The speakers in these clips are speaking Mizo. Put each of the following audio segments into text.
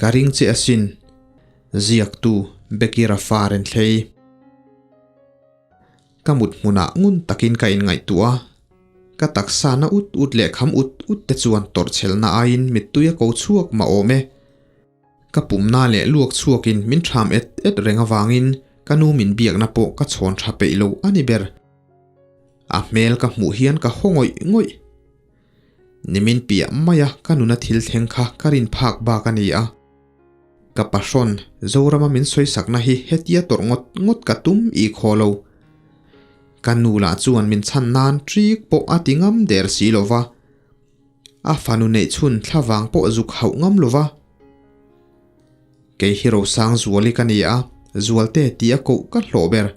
Ka ring che asin. Ziaktu Becky Rafa Renthlei. Ka mut hmunah ngun takin ka inngaihtuah a, ka taksa na ut ut leh kham ut ut te chuan tawrhchhelna aiin mittui a ko chhuak mah awm e. Ka pumna leh luak chhuakin min ṭham et et reng avangin ka nu min biakna pawh ka chhawn ṭha peih lo a ni ber. A hmel ka hmuh hian ka haw ngawih ngawih. Nimin piah maia ka nuna thil thleng kha ka rin phak bak a ni a. Ka pahrawn Zorama min sawisakna hi hetia tawrh ngawt ngawt ka tum i khaw lo. Ka nu lah chuan min chhan nan ṭik pawh a ti ngam der si lo va. A fanu neih chhun thlavang pawh zuk hauh ngam lo va. Kei hi Rosang Zuali ka ni a, Zualte tih a koh ka hlawh ber.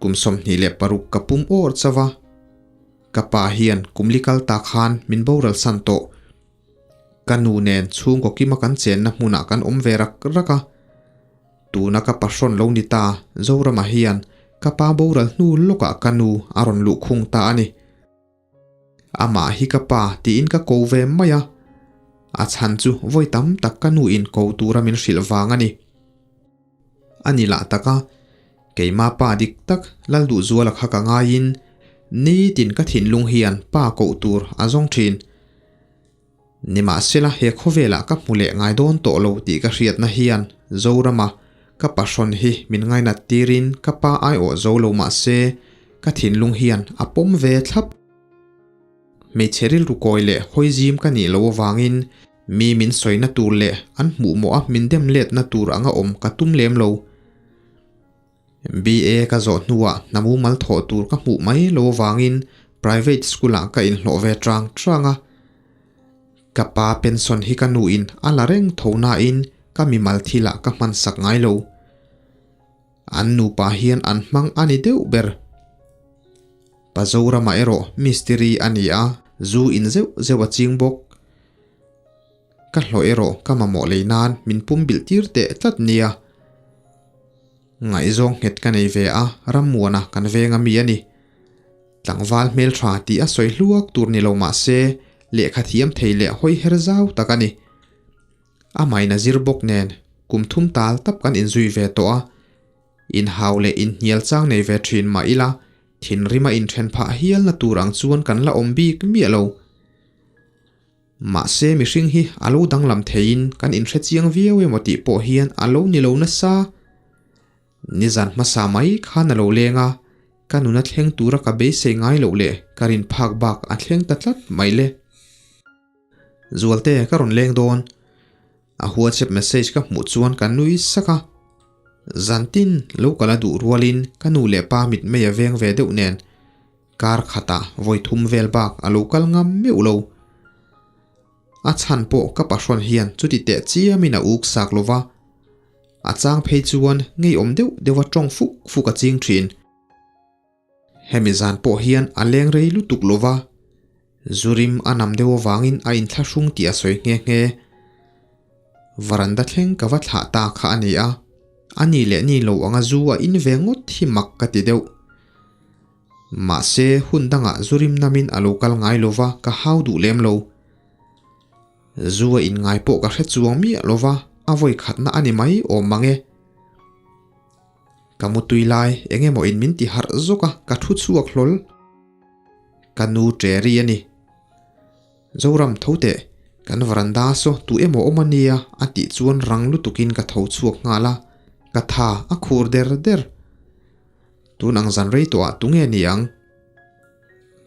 Kum 26 ka pum awr chauh a. Ka pa hian kum li kal ta khan min boral san tawh. Ka nu nen chhungkaw kima kan chenna hmunah kan awm ve rak rak a. Tuna ka pahrawn lo ni ta Zorama hian ka pa boral hnu lawkah ka nu a rawn luh khung ta a ni. Amah hi ka pa tiin ka ko ve mai a, a chhan chu vawi tam tak ka nu in ko tura min hrilh vang a ni. A ni lah tak a, keima pa dik tak Lalduhzuala kha ka ngaiin nitin ka thinlung hian pa koh tur a zawng thin. Nimahsela he khawvelah ka hmu leh ngai dawn tawh lo tih ka hriatna hian Zorama ka pahrawn hi min ngainat tirin ka pa aiawh zo lo mahse ka thinlung hian a pawm ve thlap. Hmeichhe rilru kawi leh hawi zim ka nih loh avangin mi min sawina tur leh an hmuh mawh a min dem letna tur anga awm ka tum lem lo. BA ka zawh hnuah hna mumal thawh tur ka hmuh mai lo avangin private school-ah ka inhlawh ve chang chang a. Ka pa pension hi ka nuin a la reng tho nain ka mimal thilah ka hmansak ngai lo. An nupa hian an hmang a ni deuh ber. Pa Zorama erawh mistiri a ni a, zu in zeuh zeuh a ching bawk. Ka hlawh erawh ka mamawh lei nan min pum bilh tir teh tlat nia. Ngaihzawng nghet ka nei ve a, Rammuana kan veng a mi a ni. Tlangval hmeltha tih a sawi hluak tur ni lo mah se, lehkha thiam thei leh hawi her zau tak a ni. Amahin a zir bawk nen, kum thum tal tap kan inzui ve tawh a. Inhau leh inhnial chang nei ve thin mah ila, thinrima inthen phah hialna tur ang chuan kan la awm bik miah lo. Mahse mihring hi a lo danglam theiin kan inhre chiang viau emaw tih pawh hian a lo ni lo nasa. Nizan hmasa mai khan a lo leng a, ka nuna thleng tura ka beisei ngai loh leh ka rin phak bak a thleng ta tlat mai le. Zualte ka rawn leng dawn. A WhatsApp message ka hmuh chuan ka nui sak a. Zantin lo kal a duh rualin ka nu leh pa mit mei a veng ve deuh nen kar khatah vawi thum vel bak a lo kal ngam meuh lo. A chhan pawh ka pahrawn hian chuti teh chiamin a uk sak lo va, a chang phei chuan ngeiawm deuh deuha tawng fuk fuk a ching thin. Hemi zan pawh hian a leng rei lutuk lo va, Zurim a nam deuh avangin a inthlahrung tih a sawi nghe nghe. Varanda thleng ka va thlah ta kha a ni a, a ni leh ni lo anga zu a in ve ngawt hi mak ka ti deuh. Mahse, hun dangah Zurim namin a lo kal ngai lo va, ka hau duh lem lo. Zu a in ngai pawh ka hre chuang miah lo va, a vawi khatna a ni mai awm mang e. Ka mutui lai eng emaw in min ti harh zawk a, ka thu chhuak hlawl. Ka nu Terry a ni. Zoram tho teh, kan varanda saw tu emaw awm a nia a tih chuan rang lutukin ka tho chhuak nghal a, ka tha a khur der der. Tun ang zan rei tawhah tunge ni ang?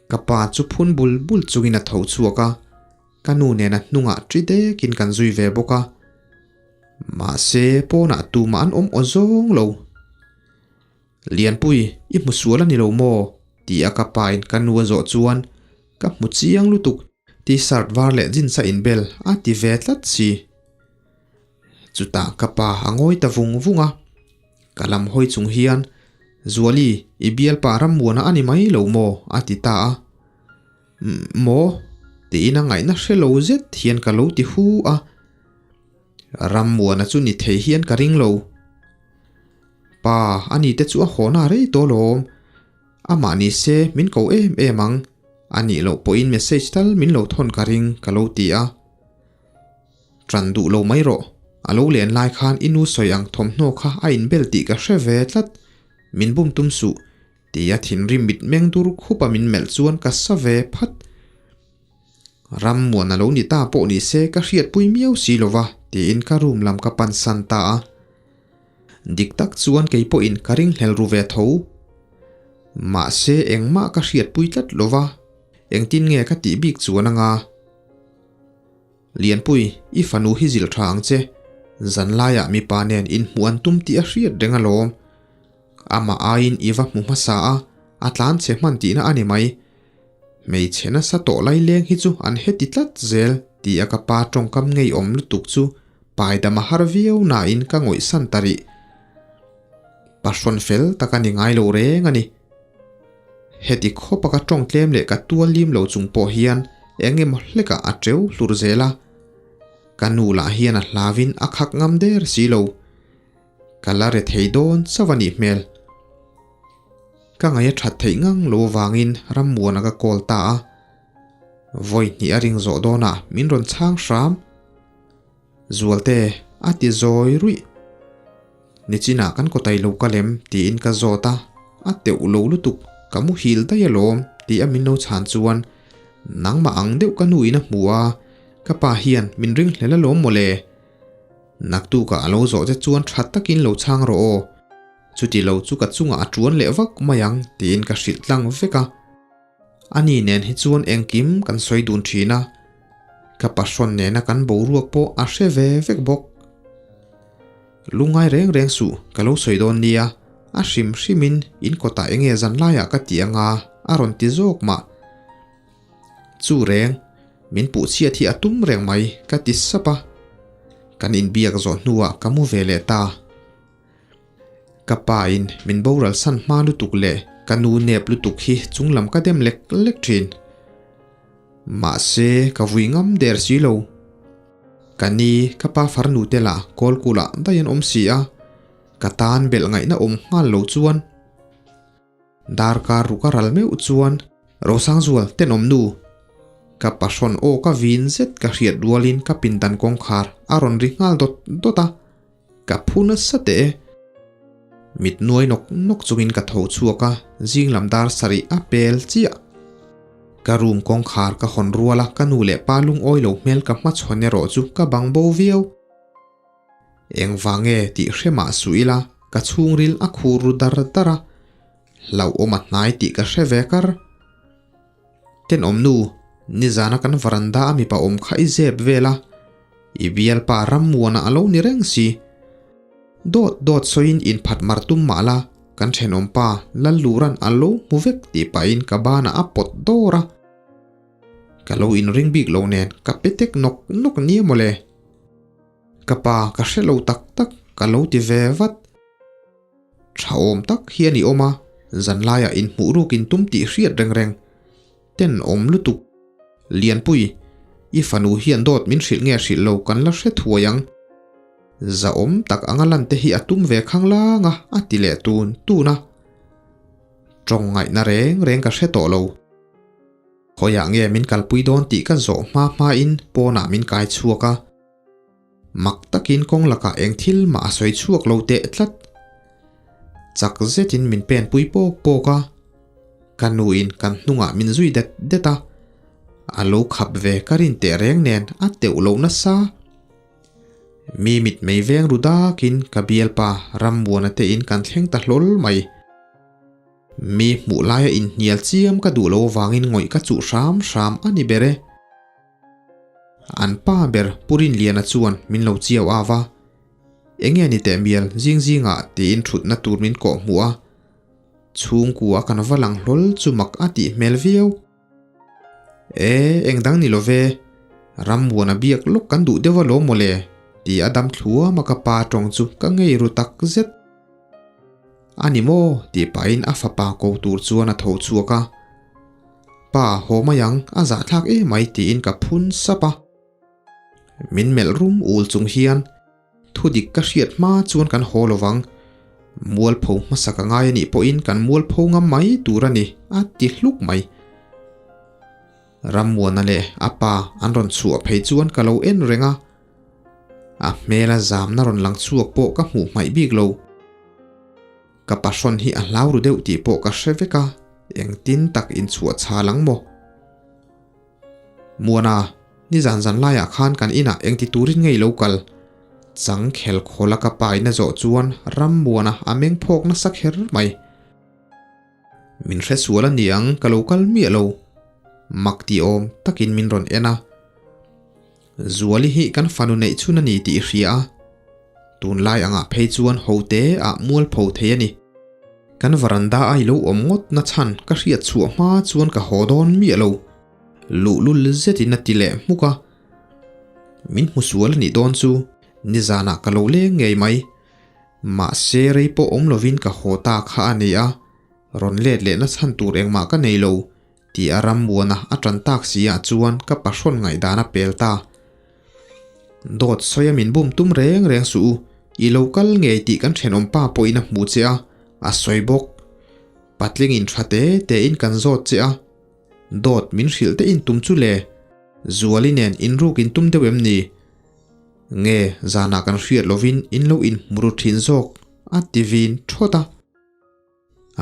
Ka pa chu phun bul bul chungin a tho chhuak a, ka nu nena hnungah ṭi dekin kan zui ve bawk a. Mahse, pawnah tumah an awm aw zawng lo. Lianpui, i hmu sual a ni lo maw? ti a ka pain ka nu a zawh chuan ka hmu chiang lutuk, t-shirt var leh jeans a inbel a ti ve tlat si. Chutah ka pa a ngawi ta vung vung a, ka lam hawi chung hian, Zuali, i bialpa rammuana a ni mai lo maw? a ti ta a. Maw? tiin a ngaihna hre lo zet hian ka lo ti hu a. Rammuana chu ni thei hian ka ring lo. Pa, ani te chu a hawna rei tawh alawm. Amah ni se min ko em em ang. A nih loh pawhin message tal min lo thawn ka ring ka lo ti a. Ṭan duh lo mai rawh. A lo len lai khan i nu sawi ang thawmhnaw kha a inbel tih ka hre ve tlat. Min bum tum suh, tia thinrim mitmeng dur khupa min melh chuan ka sa ve phat. Ram muan a lo ni ta pawh ni se ka hriatpui miau si lo va, tiin ka room lam ka pan san ta a. Dik tak chuan kei pawhin ka ringhlel ru ve tho. Mahse engmah ka hriatpui tlat lo va, engtin nge ka tih bik chuan anga? Lianpui, i fanu hi zilh tha ang che. Zanlaiah mipa nen inhmuh an tum tih a hriat reng alawm. Amah aiin i va hmu hmasa a, a tlan chhe hman tihna a ni mai. Hmeichhe nasa tawh lai leng hi chu an heti tlat zel ti a ka pa tawngkam ngeiawm lutuk chu paidam a har viau nain ka ngawihsan ta rih. Pahrawn fel tak a ni ngai lo reng a ni. Heti khawpa ka tawng tlem leh ka tual lim lo chung pawh hian eng emaw hlekah a teu hlur zel a. Ka nu lah hian a hlauin a khak ngam der si lo. Ka la re thei dawn chauh a nih hmel. Ka ngaih a that theih ngang lo avangin Rammuana ka call ta a. Vawi hnih a ring zawh dawnah min rawn chhang hram. Zualte, a ti zawi ruih. Nichinah kan kawtai lo ka lem tiin ka zawt a, a teuh lo lutuk, ka muhil daih alawm ti a min lo chhan chuan nangmah ang deuh ka nu in a hmu a, ka pa hian min ringhlel alawm mawle. Naktukah a lo zawh che chuan tha takin lo chhang rawh aw, chuti lo chu ka chungah a tuan leh vak mai ang tiin ka hrilh tlang vek a. Ani nen hi chuan engkim kan sawi dun thin a, ka pahrawn nena kan boruak pawh a hre ve vek bawk. Lungngai reng reng suh ka lo sawi dawn nia, a hrim hrimin in kawtah enge zan laiah ka ti anga a rawn ti zawk mah. Chu reng, min puh chhiat hi a tum reng mai, ka ti sap a. Kan inbiak zawh hnuah ka mu ve leh ta. Ka pa in min boral san hma lutuk leh ka nu nep lutuk hi chunglam ka dem lek lek thin. Mahse, ka vui ngam der si lo. Ka ni, ka pa farnu te lah kawlkulah daih an awm si a, ka tan belh ngaihna awm nghal lo chuan. Darkar ruk a ral meuh chuan Rosangzual tenawm nu ka pahrawn aw ka vin zet ka hriat rualin ka pindan kawngkhar a rawn ri nghal dawt dawt a, ka phu nasa teh e. Mit nuai nawk nawk chungin ka tho chhuak a, zing lam dar sarih a pel chiah. Ka room kawngkhar ka hawn rual a, ka nu leh pa lungawi lo hmel ka hmachhawn erawh chu ka bang bo viau. Engvang nge tih hre mah suh ila ka chhungril a khur ru dar dar a, hlauhawm a hnai tih ka hre ve kar. Tenawm nu, nizana kan varanda a mipa awm kha i zep vel a, i bialpa rammuana a lo ni reng si. Dawt dawt sawiin inphat mar tum mah la, kan thenawmpa Lalluran a lo hmu vek tih pahin ka banah a pawt dawr a. Ka lo inring bik lo nen ka pe tek nawk nawk nia mawle. Ka pa ka hre lo tak tak ka lo ti ve vat. Tha awm tak hian i awm a, zanlaiah inhmuh rukin tum tih hriat reng reng. Ten awm lutuk. Lianpui, i fanu hian dawt min hrilh nge hrilh lo kan la hre thuai ang. Zahawm tak anga lan te hi a tum ve khang lang a, a ti leh tun tun a. Tawng ngaihna reng reng ka hre tawh lo. Khawiah nge min kalpui dawn tih ka zawh hma hmain pawnah min kai chhuak a. Mak takin kawng lakah eng thil mah a sawi chhuak lo teh tlat. Chak zetin min pen pui pawk pawk a. Ka nuin kan hnungah min zui det det a. A lo khap ve ka rin teh reng nen a teuh lo nasa. Mi mit mei veng ru dakin ka bialpa Rammuana te in kan thleng ta hlawl mai. Mi hmuh laia inhnial chiam ka duh lo vangin ngawih ka chuh hram hram a ni ber e. An pa ber Pu Rinliana chuan min lo chiau av a, Enge ni teh mial zing zingah tiin thutna tur min kawh hmuh a, chhungkua kan va lang hlawl chu mak a tih hmel viau. E, eng dang ni lo ve, Rammuana biak lawk kan duh deuh alawm mawle ti a dam thluam a ka pa tawng chu ka ngei ru tak zet. A ni maw? tih pahin a fapa ko tur chuan a tho chhuak a. Pa, haw mai ang, a zahthlak emai tiin ka phun sap a. Min melh rum ul chung hian thu dik ka hriat hma chuan kan haw lo vang. Mualpho hmasa ka ngai a nih pawhin kan mualpho ngam mai tur a ni, a ti hluk mai. Rammuana leh a pa an rawn chhuah phei chuan ka lo en reng a. A hmela zamna rawn lang chhuak pawh ka hmuh hmaih bik lo. Ka pahrawn hi a hlau ru deuh tih pawh ka hre vek a, engtin tak inchhuah chhal ang maw? Muana, nizan zan laiah khan kan inah engti turin ngei lo kal? Chang khel khawla ka pa in a zawh chuan Rammuana a meng phawk nasa kher mai. Min hre sual a ni ang, ka lo kal miah lo. Mak ti awm takin min rawn en a. Zuali hi kan fanu neih chhun a ni tih i hria a, tunlai angah phei chuan hote ah mualpho thei a ni. Kan varanda a i lo awm ngawt na chhan ka hriat chhuah hma chuan ka haw dawn miah lo. Luhlul zetin a ti leh hmuk a. Min hmu sual a nih dawn chu nizanah ka lo leng ngei mai. Mahse rei pawh awm lovin ka haw ta kha a ni a, rawn let lehna chhan tur engmah ka nei lo. Ti a ram muana a tan tak si ah chuan ka pahrawn ngaihdan a pel ta. Dawt sawi a min bum tum reng reng suh u, i lo kal ngei tih kan thenawm pa pawhin a hmu che a, a sawi bawk. Patling in tha te te in kan zawt che a, dawt min hrilh te in tum chu le, Zuali nen inruk in tum deuh em ni? Nge zanah kan hriat lovin in lo inhmu ru thin zawk a ti vin thawt a.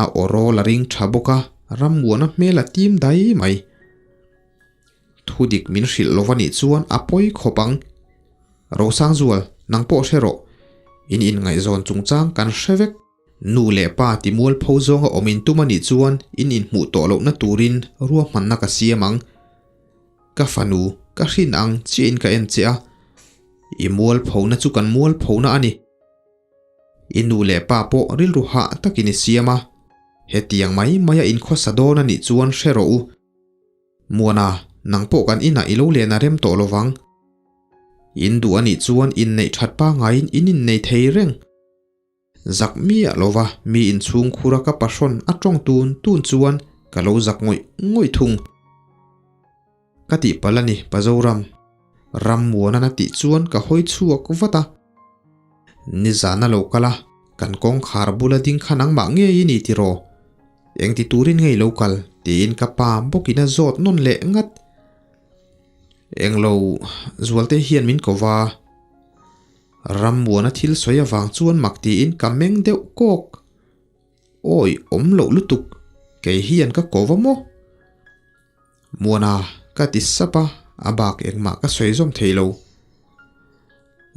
A aw rawl a ring tha bawk a, rammuana hmel a tim dai mai. Thudik min hrilh lo anih chuan a pawi khawp ang. Rosangzual, nang pawh hre rawh. In inngaihzawn chungchang kan hre vek. Nu leh pa ti mualpho zawnga awm in tum anih chuan in inhmuh tawh lohna turin ruahmanna ka siam ang. Ka fanu, ka hrin ang chiahin ka en che a. I mualphona chu kan mualphona a ni. I nu leh pa pawh rilru hah takin i siam a, hetiang mai maia inkhawsa dawn a nih chuan hre rawh u. Muana, nang pawh kan inah i lo len a rem tawh lo vang. In duh a nih chuan inneih that pangaiin in innei thei reng. Zak miah lova mi inchhung khura ka pahrawn a tawng tun tun chuan ka lo zak ngawih ngawih thung. Ka tihpalh a ni, Pazoram. Rammuanan a tih chuan ka hawi chhuak vat a. Nizan a lo kal a, kan kawngkhar bula ding kha nangmah ngei i ni tiraw? Engti turin ngei lo kal? tiin ka pa bawkin a zawt nawn leh ngat. Englo, Zualte hian min ko va. Rammuana thil sawi avang chuan mak tiin ka meng deuh kawk. Awi, awm loh lutuk, kei hian ka ko va maw? Muana, ka ti sap a, a bak engmah ka sawi zawm thei lo.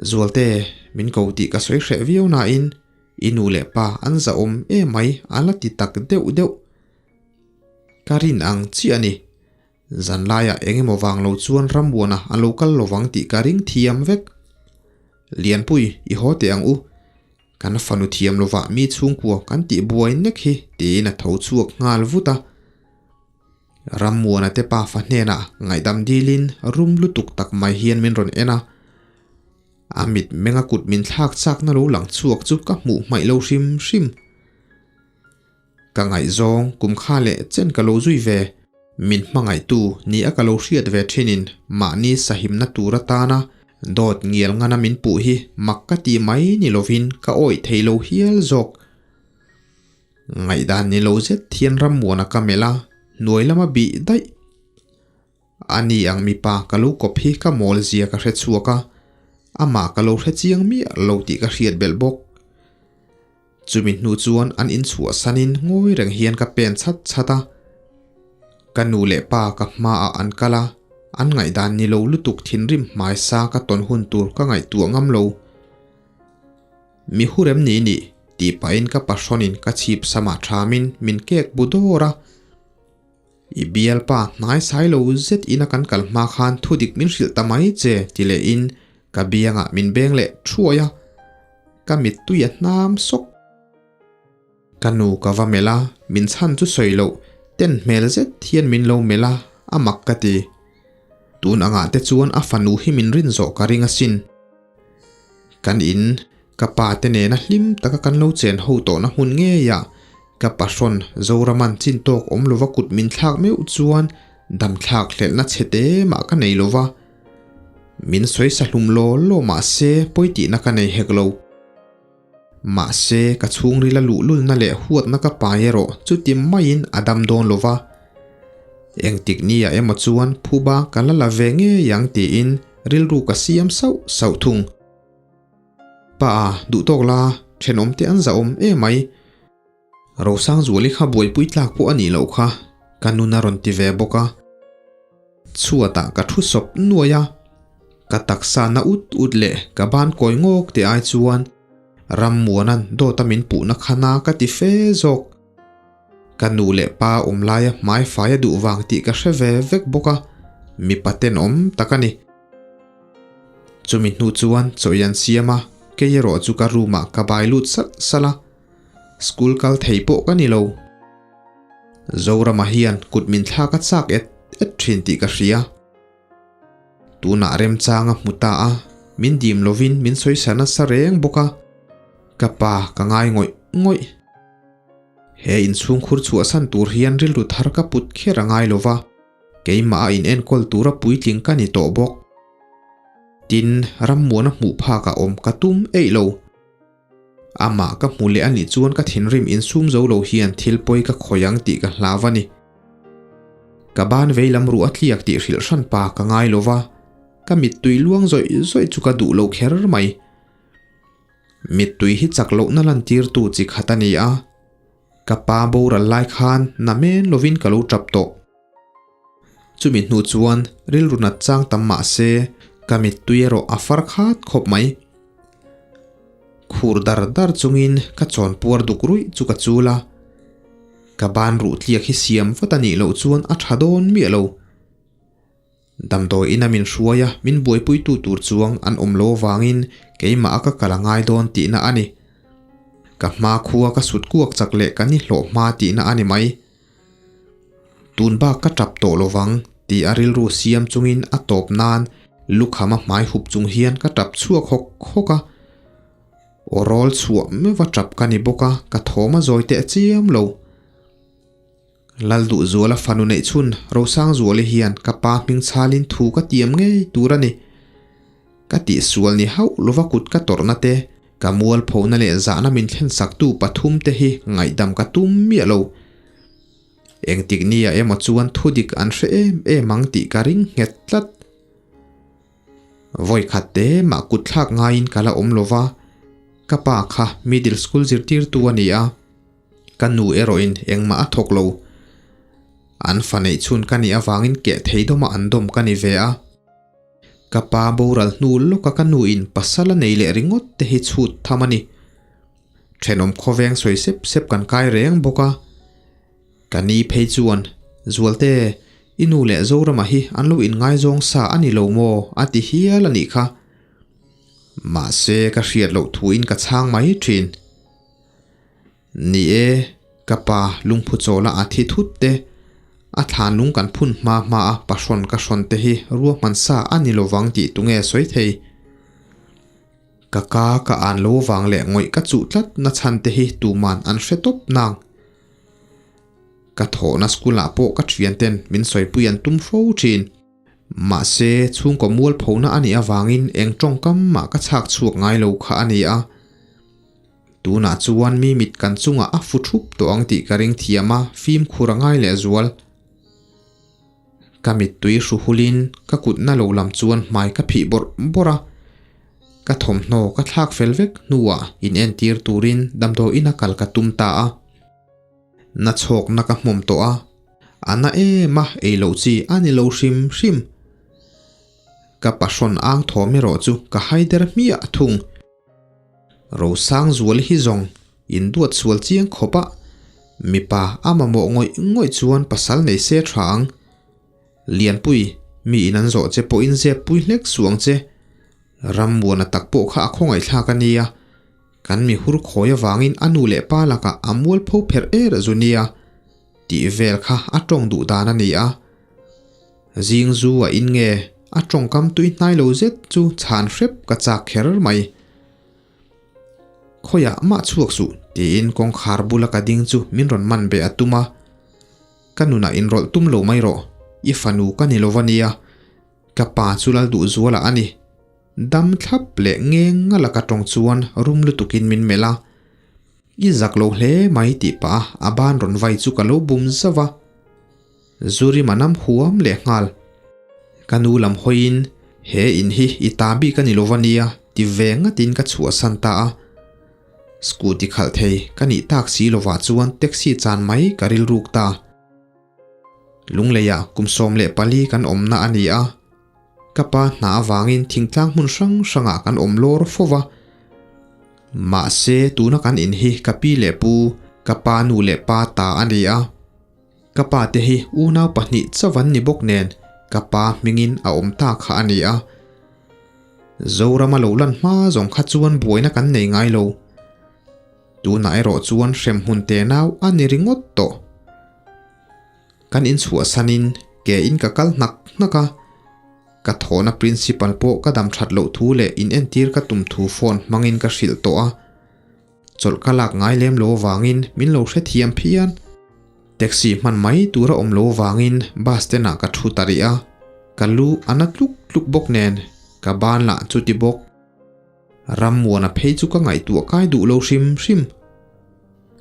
Zualte, min ko tih ka sawi hreh viau nain i nu leh pa an zahawm emai a la ti tak deuh deuh. Ka rin ang chiah a ni. Zanlaiah eng emaw vang lo chuan Rammuana a lo kal lovang tih ka ring thiam vek. Lianpui, i haw teh ang u. Kan fanu thiam lovah mi chhungkua kan tih buai nek hi tiin a tho chhuak nghal vut a. Rammuana te pafa hnenah ngaihdam dilin rum lutuk tak mai hian min rawn en a. A mit menga kut min thlak chakna lo lang chhuak chu ka hmuh hmaih lo hrim hrim. Ka ngaihzawng kum kha leh chen ka lo zui ve. Min hmangaihtu ni a ka lo hriat ve thinin mahni sahimna tur atana dawt ngial ngana min puh hi mak ka ti mai ni lovin ka awih thei lo hial zawk. Ngaihdan ni lo zet hian Rammuana ka melh a, hnuai lama bih daih. Ani ang mipa ka lo kawp hi ka mawl zia ka hre chhuak a, amah ka lo hre chiang miah lo tih ka hriat belh bawk. Chumi hnu chuan an inchhuah sanin ngawi reng hian ka pen chhat chhat a. Ka nu leh pa ka hmaah an kal a, an ngaihdan ni lo lutuk thinrim hmaisa ka tawn hun tur ka ngaihtuah ngam lo. Mi hurem ni nih? tih pahin ka pahrawnin ka chhip samah thamin min kek bu dawr a. I bialpa hnai sai lo zet ina kan kal hma khan thudik min hrilh ta mai che ti lehin ka biangah min beng leh thuai a, ka mittui a hnam sawk. Ka nu ka va melh a, min chhan chu sawi loh ten hmel zet hian min lo melh a, a mak ka ti. Tun angah te chuan a fanu hi min rin zawh ka ring asin. Kan in, ka pa te nena hlim taka kan lo chen ho tawhna hmun ngeiah ka pahrawn Zoraman chin tawk awm lova kut min thlak meuh chuan dam thlak hlelhna chhe te mah ka nei lova. Min sawi sa hlum law law mah se pawi tihna ka nei hek lo. Mahse ka chhungrila luhlulna leh huatna ka pai erawh chuti maiin a dam dawn lova. Engtik nia emaw chuan phuba ka la la ve ngei ang tiin rilru ka siam sauh sauh thung. Pa, duh tawk la, thenawm te an zahawm emai. Rosangzuali kha buaipui tlak pawh a nih loh kha, ka nun a rawn ti ve bawk a. Chhuatah ka thu sawp nuai a, ka taksa na ut ut leh ka ban kawi ngawk te ai chuan Rammuana'n dawta min puhna khana ka ti fe zawk. Ka nu leh pa awm laia hmai fai a duh vang tih ka hre ve vek bawk a, mipa tenawm tak a ni. Chumi hnu chuan chaw i an siam a, kei erawh chu ka room ah ka bai lut salh salh a, school kal thei pawh ka ni lo. Zorama hian kut min thlak a chak et et thin tih ka hria. Tunah remchang a hmu ta a, min dim lovin min sawisa nasa reng bawk a, ka pa ka ngai ngawih ngawih. He inchhungkhur chhuahsan tur hian rilru thar ka put kher a ngai lova, keimah a inenkawl tura puitling ka ni tawh bawk. Tin, rammuana hmuh phakah awm ka tum eih lo. Amah ka hmu leh a nih chuan ka thinrim insum zo lo hian thil pawi ka khawi ang tih ka hlau a ni. Ka ban vei lam ruh a tliak tih hrilh hran pa ka ngai lo va, ka mittui luang zawih zawih chu ka duh lo kher mai. Mittui hi chak lohna lantirtu chi khat a ni a, ka pa boral lai khan na men lovin ka lo tap tawh. Chumi hnu chuan rilru nat chang tam mah se ka mittui erawh a far khat khawp mai. Khur dar dar chungin ka chawn puar duk ruih chu ka chul a, ka ban ruh tliak hi siam vat a nih loh chuan a tha dawn miah lo. Damdawi ina min hruai a, min buaipuitu tur chuang an awm lo avangin keimah a ka kal a ngai dawn tihna a ni. Ka hma khua ka sut kuak chak leh ka ni hlawh hma tihna a ni mai. Tun bak ka tap tawh lovang tih a rilru siam chungin a tawp nan lukham a hmai hup chung hian ka tap chhuak hawk hawk a. Aw rawl chhuah meuh a tap ka ni bawk a, ka thawm a zawi teh chiam lo. Lalduhzuala fanu neih chhun Rosangzuali hian ka pa hming chhalin thu ka tiam ngei tur a ni. Ka tihsual ni hauh lova kut ka tawrhna te, ka mualphona leh zahna min thlensaktu pathumte hi ngaihdam ka tum miah lo. Engtik nia emaw chuan thudik an hre em em ang tih ka ring nghet tlat. Vawikhat te mah kutthlak ngaiin ka la awm lova, ka pa kha middle school zirtirtu a ni a, ka nu erawhin engmah a thawk lo. An fa neih chhun ka nih avangin keh thei dawma an dawm ka ni ve a. Ka pa boral hnu lawka ka nu in pasal a nei leh ringawt te hi chhut tham a ni. Thenawm khawveng sawi sep sep kan kai reng bawk a. Ka ni phei chuan, Zualte, i nu leh Zorama hi an lo inngaizawng sa a ni lo maw? a ti hial a nih kha. Mahse ka hriat loh thuin ka chhang mai thin. Ni e, ka pa lungphu chawla a thi thut te, a thlan lung kan phun hma hma a pahrawn ka hrawn te hi ruahman sa a ni lovang tih tunge sawi thei. Ka ka ka an lo vang leh ngawih ka chuh tlat na chhan te hi tuman an hre tawp nang. Ka thawhna school ah pawh ka thian ten min sawipui an tum fo thin. Mahse, chhungkaw mualphona a nih avangin eng tawngkam mah ka chhak chhuak ngai lo kha a ni a. Tunah chuan mi mit kan chungah a fu thup tawh ang tih ka ring thiam a, fimkhur a ngai leh zual. Ka mittui hru hulin ka kutna lo lam chuan hmai ka phih bawrh bawrh a. Ka thawmhnaw ka thlak fel vek hnuah inentir turin damdawiin a kal ka tum ta a. Na chhawkna ka hmawm tawh a, a na em a ei loh chi a ni lo hrim hrim. Ka pahrawn ang thawm erawh chu ka haider hmiah thung. Rosang zual hi zawng in duat sual chiang khawp a, mipa a mamawh ngawih ngawih chuan pasal nei se tha ang. Lianpui, mi in an zawh che pawhin zep pui hlek suh ang che. Rammuana tak pawh kha a khawngaihthlak a nia, kan mi hur khawi avangin a nu leh pa lakah a mualpho pherh er zu nia, tih vel kha a tawng duh dan a ni a. Zing zu a in nge? A tawngkam tui hnai lo zet chu chhan hrep ka chak kher mai. Khawiah mah chhuak suh tiin kawngkhar bula ka ding chu min rawn man be a tum a. Ka nunah inrawlh tum lo mai rawh, i fanu ka ni lo va nia. Ka pa chu lal duh zualah a ni. Dam thlap leh ngeng ngala ka tawng chuan rum lutukin min melh a. I zak lo hle mai tih pah a a ban rawn vai chu ka lo bum zauh a. Zurima nam huam leh nghal. Ka nu lam hawiin, He in hi i ta bik a ni lo va nia, ti ti ve ngatin ka chhuahsan ta a. Scooty khalh thei ka nih tak si lovah chuan taxi chan mai ka rilruk ta. Lungleiah kum 14 kan awmna a ni a. Ka pa hna avangin thingtlang hmun hrang hrangah kan awm lawr fo va. Mahse tuna kan in hi ka pi leh pu, ka pa nu leh pa ta a ni a. Ka pa te hi unau pahnih chauh an ni bawk nen ka pa hmingin a awm ta kha a ni a. Zorama lo lan hma zawng kha chuan buaina kan nei ngai lo. Tunah erawh chuan hremhmun te nau a ni ringawt tawh. Kan inchhuahsanin ke in ka kal hnak hnak a, ka thawhna principal pawh ka dam that loh thu leh inentir ka tum thu phone hmangin ka hrilh tawh a. Chawlh ka lak ngai lem lo vangin min lo hrethiam phian. Taxi hman mai tura awm lo vangin bus stand ah ka thu ta rih a, ka lu a na tluk tluk bawk nen ka ban lah chuti bawk. Rammuana phei chu ka ngaihtuah kai duh lo hrim hrim.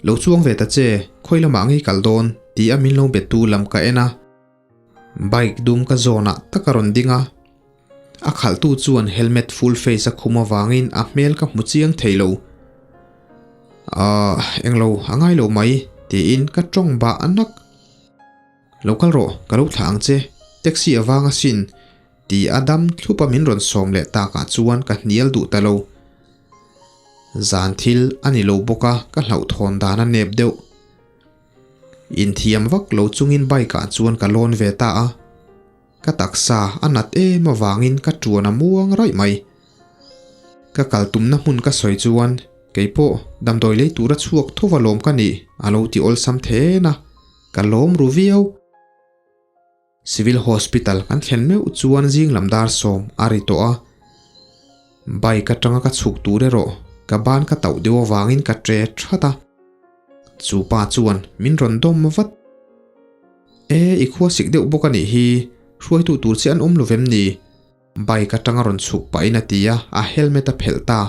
Lo chuang ve ta che, khawi lamah ngei kal dawn ti a min lo be tu lam ka en a. Bike dum ka zawnah tak a rawn ding a. A khalhtu chuan helmet full face a khum avangin a hmel ka hmu chiang thei lo. Ahh, englo a ngai lo mai tiin ka tawng bah nak. Lo kal rawh, ka lo thlah ang che, taxi avang asin ti a dam thlup a min rawn sawm leh takah chuan ka hnial duh ta lo. Zan thil a ni lo bawk a, ka hlauhthawn dan a nep deuh. Inthiam vak lo chungin bike ah chuan ka lawn ve ta a. Ka taksa a nat em avangin ka tuan a muang raih mai. Ka kal tumna hmun ka sawi chuan keipawh damdawi lei tura chhuak tho va lawm ka nih a lo ti awlsam then a, ka lawm ru viau. Civil Hospital kan thlen meuh chuan zing lam dar sawm a ri tawh a. Bike atanga ka chhuk tur erawh ka ban ka tauh deuh avangin ka tre that a. Chu pa chuan min rawn dawm vat. E, i khua sik deuh bawk a nih hi, hruaitu tur che an awm lo vem ni? Bike atanga rawn chhuk pahin a ti a, a helmet a phelh ta.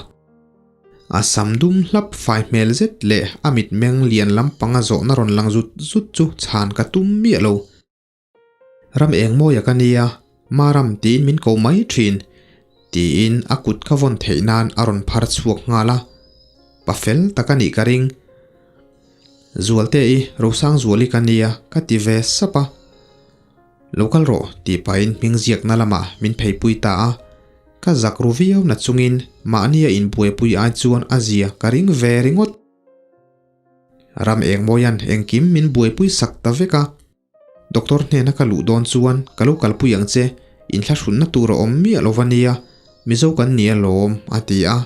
A sam dum hlap fai hmel zet leh a mitmeng lian lampanga zawhna rawn lang zut zut chu chhan ka tum miah lo. Ram eng mawia ka nia, Maram tiin min ko mai thin, tiin a kut ka vawn theih nan a rawn phar chhuak nghal a, pa fel tak a nih ka ring. Zualte i Rosangzuali ka nia ka ti ve sap a. Lo kal rawh tih pahin hming ziakna lamah min pheipui ta a, ka zak ru viau na chungin mahnia inbuaipui ai chuan a zia ka ring ve ringawt. Ram eng mawia'n engkim min buaipui sak ta vek a. Doctor hnena ka luh dawn chuan ka lo kalpui ang che, inthlahrunna tur a awm miah lo va nia, Mizo kan ni alawm, a ti a.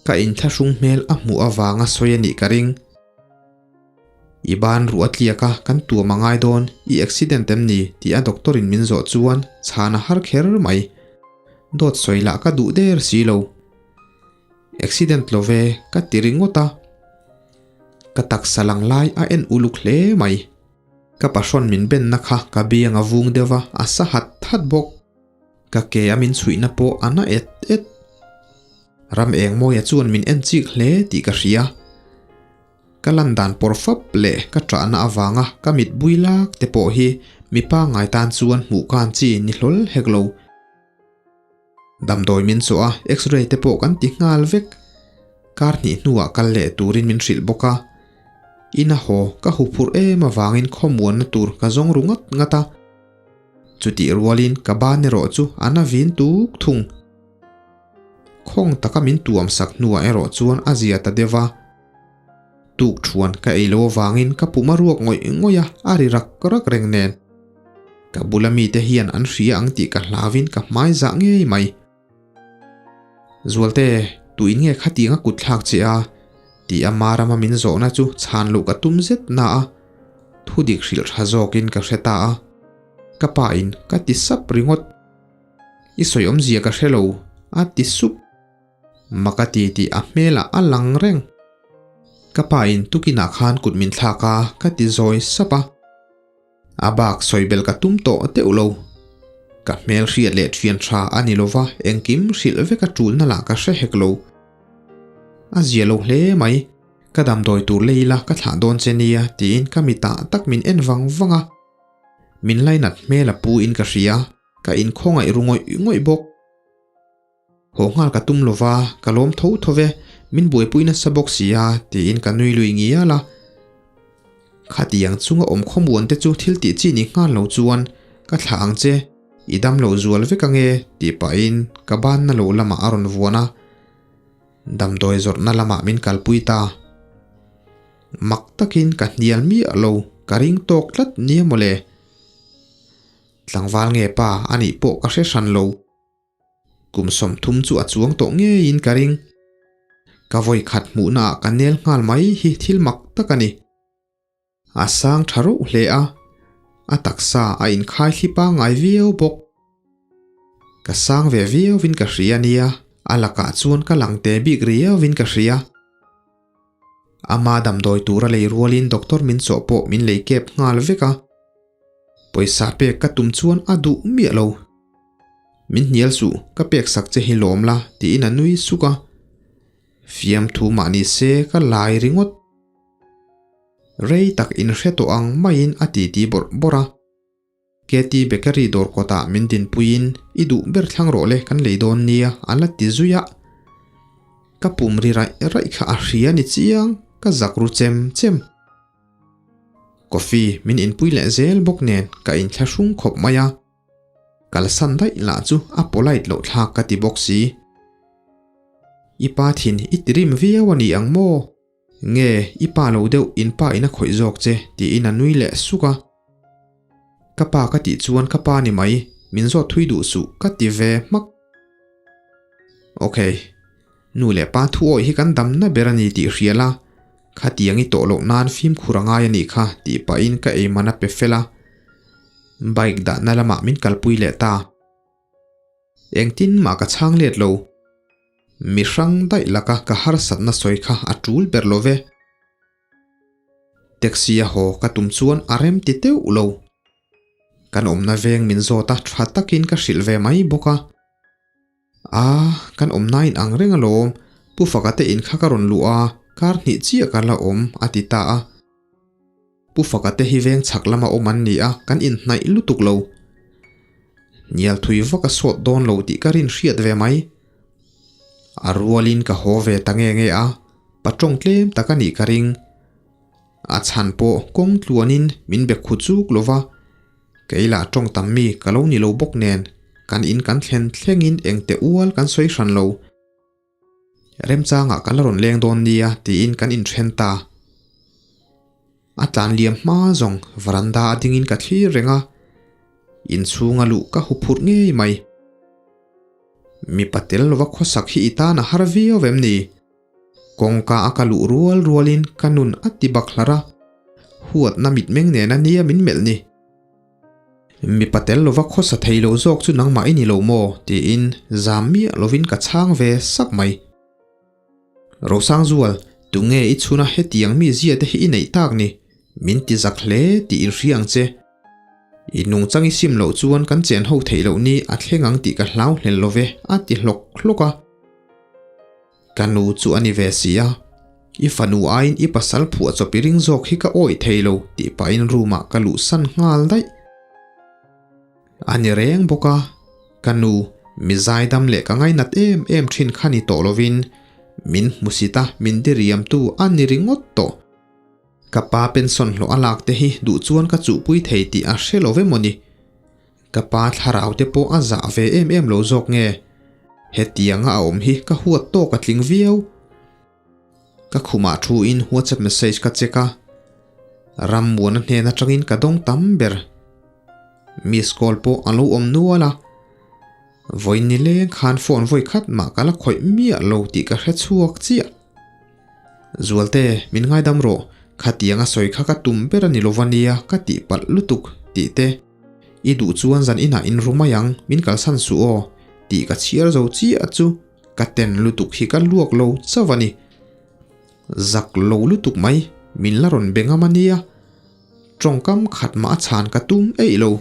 Ka inthlahrung hmel a hmuh avanga sawi a nih ka ring. I ban ruh a tliak a, kan tuam a ngai dawn, i accident em ni? tih a doctor in min zawh chuan chhan a har kher mai. Dawt sawi lah ka duh der si lo. Accident lo ve, ka ti ringawt a. Ka taksa lang lai a en uluk hle mai. Ka pahrawn min benna kha ka biang a vung deuh a, a sa hat hat bawk. Ka ke a min chhuihna pawh a na et et. Ram Engmawia chuan min en chik hle tih ka hria. Ka lan dan pawr fap leh ka ṭahna avanga ka mit bui lak te pawh hi mipa ngai tan chuan hmuh kan chi ni hlawl hek lo. Damdawi min chawh a, x-ray te pawh kan ti nghal vek. Kar hnih hnuah kal leh turin min hrilh bawk a. Ina haw ka huphurh em avangin khawmuanna tur ka zawng ru ngat ngat a. Chutih rualin ka ban erawh chu a na vin tuk thung. Khawng taka min tuam sak hnuah erawh chuan a zia ta deuh a. Tuk thuan ka ei lo avangin ka pum a ruak ngawih ngawih a, a ri rak rak reng nen. Ka bula mite hian an hria ang tih ka hlauvin ka hmai zah ngei mai. Zualte, tuin nge khatiang a kut thlak che a? Tih a Marama min zawhna chu chhan luh ka tum zet na a, thu dik hrilh tha zawkin ka hre ta a. Ka pa in ka ti sap ringawt. I sawi awmzia ka hre lo, a ti sup. Mak a ti tih a hmelah a lang reng. Ka pa in tukinah khan kut min thlak a, ka ti zawi sap a. A bak sawi bel ka tum tawh deuh lo. Ka hmel hriat leh thian tha a ni lova, engkim hrilh vek a tulna lah ka hre hek lo. A zia lo hle mai. Ka damdawi tur lei ila ka thlah dawn che nia tiin ka mitah tak min en vang vang a. Min lainat hmel a pu in ka hria, ka inkhawngaih ru ngawih ngawih bawk. Haw nghal ka tum lova, ka lawm tho tho ve, min buaipui nasa bawk si a, tiin ka nui lui ngial a. Khatiang chunga awm khawmuan te chu thil tih chi ni nghal lo chuan ka thlah ang che, i dam lo zual vek ange, tih pahin ka banna lo lamah a rawn vuan a. Damdawi zawrhna lamah min kalpui ta. Mak takin ka hnial miah lo, ka ring tawk tlat nia mawle. Tlangval nge pa a nih pawh ka hre hran lo. Kum 30 chu a chuang tawh ngeiin ka ring. Ka vawi khat hmuhnaah ka nel nghal mai hi thil mak tak a ni. A sang tha reuh hle a, a taksa a inkhai thli pangngai viau bawk. Ka sang ve viauin ka hria nia, a lakah chuan ka lang te bik riauin ka hria. Ama damdawi tura lei rualin doctor min chawh pawh min lei kep nghal vek a. Pawisa pek ka tum chuan a duh miah lo. Min hnial suh, ka pek sak che hi lawm la, tiin a nui suk a. Fiamthu mah ni se ka lai ringawt. Rei tak inhre tawh ang maiin a titi bawrh bawrh a. KT Bakery dawr kawtah min dinpuiin i duh ber thlang rawh le kan lei dawn nia a la ti zui a. Ka pum ri raih raih kha a hria ni chiang, ka zak ru chem chem. Coffee min inpui leh zel bawk nen ka inthlahrung khawp mai a. Kalsan daih lah chu a polite loh thlak ka ti bawk si. I pa thin i tirim viau a ni ang maw? Nge i pa lo deuh in pa in a khawih zawk che tiin a nui leh suk a. Ka pa ka tih chuan ka pa ni mai, min zawt thui duh suh ka ti ve hmak. Ok, nu leh pa thu awih hi kan damna ber a ni tih hria la, khatiang i tawh loh nan fimkhur a ngai a nih kha tih pahin ka eiman a pe fel a. Bike dahna lamah min kalpui leh ta. Engtin mah ka chhang let lo. Mi hrang daih laka ka harsatna sawi kha a tul ber lo ve. Taxi a haw ka tum chuan a rem ti teuh lo. Kan awmna veng min zawt a tha takin ka hrilh ve mai bawk a. A, kan awmna in ang reng alawm, Pu Faka te in kha ka rawn luh a, kar hnih chiah ka la awm, a ti ta a. Pu Faka te hi veng chhak lama awm an ni a, kan inhnaih lutuk lo. Hnial thui vak a sawt dawn lo tih ka rin hriat ve mai. A rualin ka haw ve ta nge nge a, patawng tlem tak a nih ka ring. A chhan pawh kawng tluanin min be khu chuk lo va, kei lah tawng tam mi ka lo ni lo bawk nen kan in kan thlen thlengin engte ual kan sawi hran lo. Remchangah ka la rawn leng dawn nia tiin kan inthen ta. A tlan liam hma zawng varanda a dingin ka thlir reng a, inchhunga luh ka hu phurh ngei mai. Mipa tel lova khawsak hi i tan a har viau em ni? Kawngka a ka luh rual rualin ka nun a ti bak hlar a, huatna mitmeng nen a nia min melh ni. Mipa tel lova khawsa thei lo zawk chu nangmah i ni lo maw? tiin zam miah lovin ka chhang ve sak mai. Rosangzual, tunge i chhuna hetiang mi zia te hi i neih tak ni? Min ti zak hle tih in hria ang che. I nungchang i sim loh chuan kan chen ho theih loh ni a thleng ang tih ka hlau hlel lo ve, a ti hlawk hlawk a. Ka nu chu a ni ve si a, i fanu aiin i pasal phuah chawp i ring zawk hi ka awih thei lo tih pahin room ah ka luhsan nghal daih. A ni reng bawk a, ka nu mi zaidam leh ka ngainat em em thin kha ni tawh lovin min hmusit a min diriamtu a ni ringawt tawh. Ka pa pension hlawh a lak te hi duh chuan ka chuhpui thei tih a hre lo ve mawni. Ka pa thlarau te pawh a zah ve em em lo zawk nge? Hetianga a awm hi ka huat tawk a tling viau. Ka khumah thu in WhatsApp message ka check a, Rammuana hnen atangin ka dawng tam ber. Miss call pawh a lo awm nual a, vawiin ni leng khan phone vawi khat mah ka la khawih miah lo tih ka hre chhuak chiah. Zualte, min ngaidam rawh, khatianga sawi kha ka tum ber a ni lova nia ka tih palh lutuk tih te, i duh chuan zan inah in ru mai ang, min kalsan suh aw tih ka chhiar zo chiah chu ka ten lutuk hi ka luak lo chauh a ni. Zak lo lutuk mai, min la rawn be ngam a nia, tawngkam khat mah a chhan ka tum eih lo.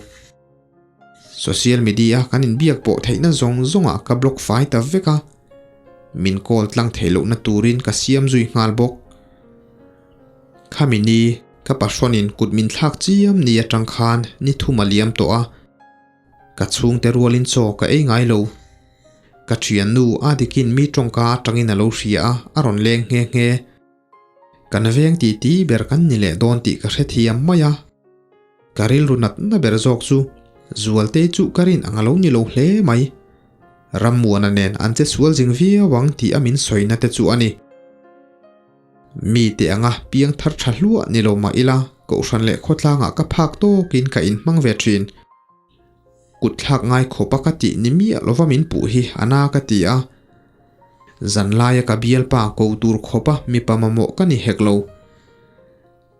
Social media kan inbiak pawh theihna zawng zawngah ka block fai ta vek a, min call tlang theih lohna turin ka siam zui nghal bawk. Khami ni ka pahrawnin kut min thlak chiam ni atang khan ni thum a liam tawh a, ka chhungte rualin chaw ka ei ngai lo. Ka thiannu a dikin mi tawngka atangin a lo hria a, a rawn leng nghe nghe. Kan veng ti ti ber kan ni leh dawn tih ka hrethiam mai a. Ka rilru natna ber zawk chu Zualtei chu ka rin ang a lo ni lo hle mai. Rammuana nen an che sual zing viau ang tih a min sawina te chu a ni. Mi te anga piang thar tha hluah ni lo mah ila Kohhran leh khawtlangah ka phak tawkin ka inhmang ve thin. Kut thlak ngai khawp a ka tih ni miah lova min puh hi a na ka ti a. Zanlaia ka bialpa ko tur khawp a mipa mamawh ka ni hek lo.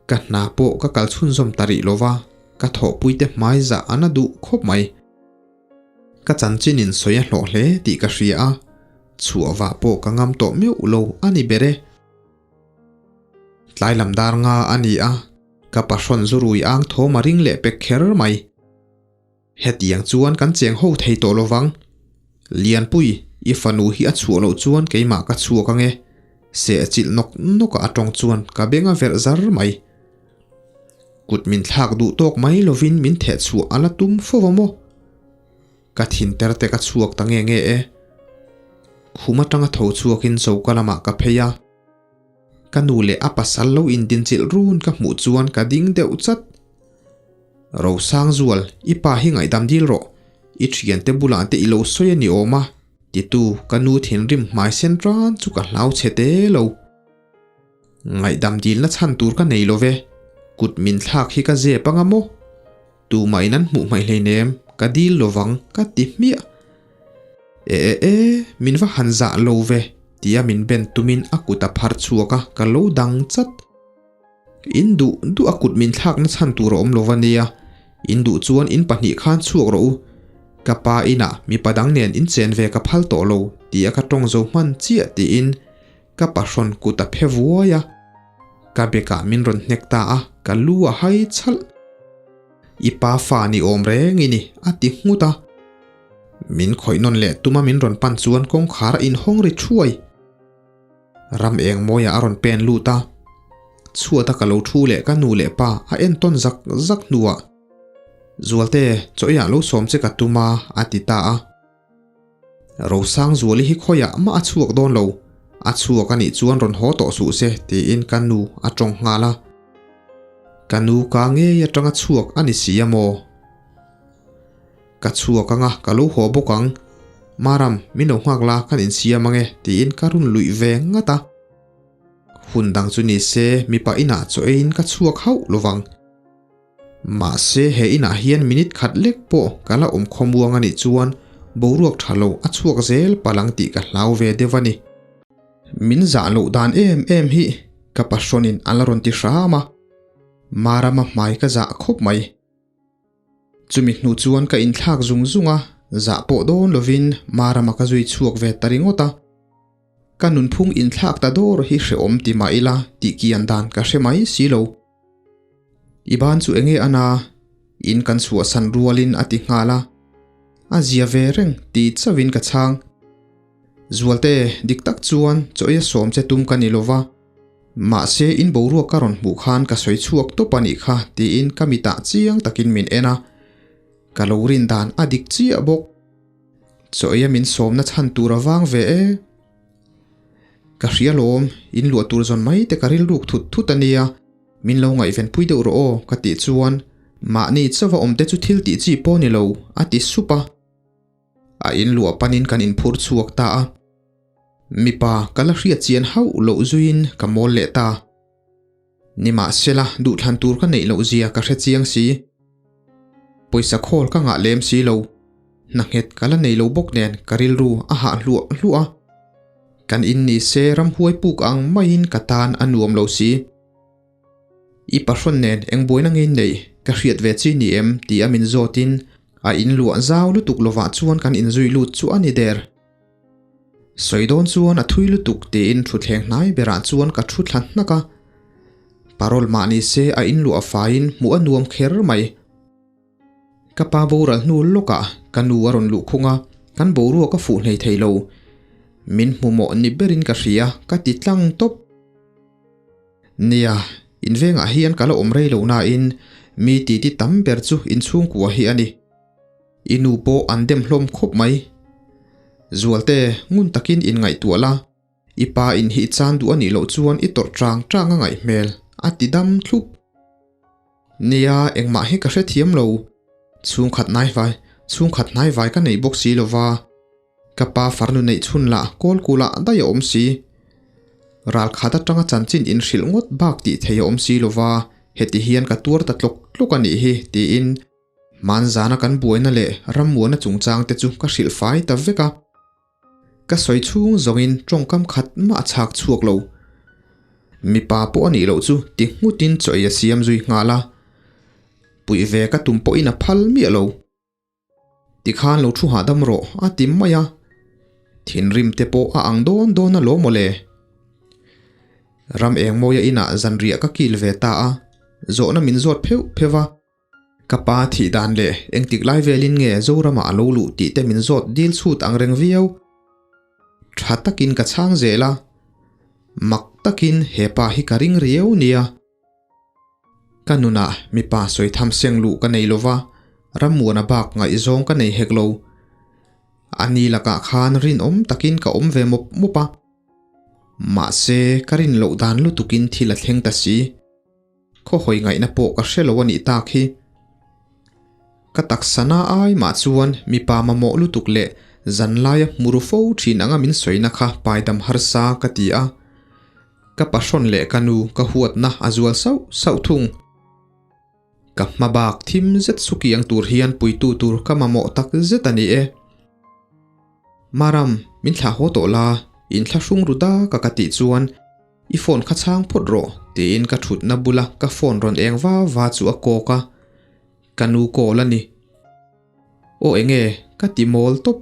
Ka hna pawh ka kal chhunzawm ta rih lova, ka thawhpuite hmai zah a na duh khawp mai. Ka chanchin in sawi a hlawh hle tih ka hria a, chhuah vah pawh ka ngam tawh meuh lo a ni ber e. Tlai lam dar nga a ni a, ka pahrawn zu rui ang thawm a ring leh pek kher mai. Hetiang chuan kan cheng ho thei tawh lovang. Lianpui, i fanu hi a chhuah loh chuan keimah ka chhuak ange. Sehchilh nawk nawkah a tawng chuan ka beng a verh zar mai. Kut min thlak duh tawk mai lovin min theh chhuah a la tum fo va maw? Ka thin ter te ka chhuak ta nge nge e. Khum atanga tho chhuakin choka lamah ka phei a. Ka nu leh a pasal lo indinchilh run ka hmuh chuan ka ding deuh chat. Rosangzual, i pa hi ngaihdam dil rawh. I thiante bulah te i lo sawi a ni awm a, titu ka nu thinrim hmai sen ran chu ka hlau chhe te lo. Ngaihdam dilna chhan tur ka nei lo ve, kut min thlak hi ka zep anga maw? Tumah in an hmuh hmaih hleinem, ka dil lovang ka ti hmiah. E e e, min va han zah lo ve, tia min ben tumin a kut a phar chhuak a, ka lo dang chat. In duh duh a kut min thlakna chhan tur a awm lo va nia, in duh chuan in pahnih khan chhuak rawh u. Ka pa inah mipa dang nen in chen ve ka phal tawh lo tia ka tawng zo hman chiah tiin ka pahrawn kut a phe vuai a. Ka bekah min rawn hnek ta a, ka lu a hai chhalh. I pa fa ni awm reng i ni a ti nghut a. Min khawih nawn leh tuma min rawn pan chuan kawngkhar a inhawng ri thuai. Ram eng mawiah a rawn pen lut a, chhuata ka lo thu leh ka nu leh pa a entawn zak zak hnuah, Zualte, chaw eiah lo sawm che ka tum a, a ti ta a. Rosangzuali hi khawiah mah a chhuak dawn lo, a chhuak a nih chuan rawn haw tawh suh se tiin ka nu a tawng nghal a. Ka nu ka ngei atanga chhuak a ni si a maw? Ka chhuak anga ka lo haw bawk ang. Maram, min lo nghak la kan insiam ange tiin ka run luih ve ngat a. Hun dang chu ni se mipa inah chaw eiin ka chhuak hauh lovang. Mahse he inah hian minute khat lek pawh ka la awm khawmuang anih chuan boruak tha lo a chhuak zel palh ang tih ka hlau ve deuh a ni. Min zah loh dan em em hi ka pahrawnin a la rawn ti hram a. Marama hmai ka zah khawp mai. Chumi hnu chuan ka inthlak zung zung a, zah pawh dawn lovin Marama ka zui chhuak ve ta ringawt a. Ka nunphung inthlak ta dawr hi hrehawm ti mah ila tih kian dan ka hre mai si lo. I ban chu enge a na? In kan chhuahsan rualin a ti nghal a. A zia ve reng ti chauhin ka chhang. Zualte, dik tak chuan chaw ei a sawm che tum ka ni lova. Mahse, in boruak ka rawn hmuh khan ka sawi chhuak tawp a nih kha tiin ka mitah chiang takin min en a. Ka lo rin dan a dik chiah bawk. Chaw eia min sawmna chhan tur a vang ve e. Ka hria lawm, in luah tur zawn mai te ka rilruk thut thut a nia, min lo ngaihvenpui deuh rawh aw ka tih chuan mahni chauha awm te chu thil tih chi pawh ni lo a ti sup a. A in luah panin kan inphur chhuak ta a. Mipa ka la hriat chian hauh loh zuiin ka mawl leh ta. Nimahsela duhthlan tur ka neih loh zia ka hre chiang si. Pawisa khawl ka ngah lem si lo. Hna nghet ka la nei lo bawk nen ka rilru a hah hluah hluah a. Kan in ni se ramhuai puk ang maiin ka tan a nuam lo si. I pahrawn nen eng buaina ngei nei ka hriat ve chi ni em ti a min zawtin a in luah zau lutuk lovah chuan kan inzui lut chu a ni der. Sawi dawn chuan a thui lutuk tiin thutthleng hnai berah chuan ka thu thla hnak a. Parol mah ni se a in luah faiin hmuh a nuam kher mai. Ka pa boral hnu lawkah ka nu a rawn luh khung a, kan boruak a fuh hnei thei lo. Min hmu mawh ni berin ka hria ka ti tlang tawp. Nia, in vengah hian ka la awm rei lo nain mi titi tam ber chu inchhungkua hi a ni. I nu pawh an dem hlawm khawp mai. Zualte, ngun takin inngaihtuah la, i pa in hi i chan duh a nih loh chuan i tawrh chang chang a ngaih hmel, a ti dam thlup. Nia, engmah hi ka hrethiam lo. Chhungkhat hnaivai, chhungkhat hnaivai ka nei bawk si lo va. Ka pa farnu neih chhun lah kawl kulah daih a awm si. Ral khat atanga chanchin inhrilh ngawt bak tih thei a awm si lo va, heti hian ka tuar ta tlawk tlawk a nih hi, tiin hmanzana kan buaina leh rammuana chungchang te chu ka hrilh fai ta vek a. Ka sawi chhung zawngin tawngkam khat mah a chhak chhuak lo. Mipa pawh a nih loh chu ti nghutin chaw ei a siam zui nghal a. Puih ve ka tum pawhin a phal miah lo. Tikhan lo thu hahdam rawh a ti mai a, thinrim te pawh a ang dawn dawn alawm aw le. Ram engmawia inah zanriah ka kil ve ta a, zawhna min zawt pheuh pheuh va. Ka pa thih dan leh engtik lai velin nge Zoramah a lo luh tih te min zawt dil chhut ang reng viau. Tha takin ka chhang zel a, mak takin he pa hi ka ring riau nia. Ka nunah mipa sawi tham seng luh ka nei lova, rammuana bak ngaihzawng ka nei hek lo. A ni lakah khan rinawm takin ka awm ve mawp mawp a. Mahse, ka rin loh dan lutukin thil a thleng ta si. Khawhawi ngaihna pawh ka hre lo a nih tak hi. Ka taksa na ai mah chuan mipa mamawh lutuk leh zanlaia hmuru fo thin anga min sawina kha paidam harsa ka ti a. Ka pahrawn leh ka nu ka huatna a zual sauh sauh thung. Ka hma bak thim zet sukiang tur hian puitu tur ka mamawh tak zet a ni e. Maram, min thlah haw tawh la, in thlahrung ru dak a ka tih chuan i phone kha chhang phawt rawh tiin ka thutna bula ka phone rawn eng va va chu a kawk a, ka nu call a ni. Aw enge ka ti mawl tawp.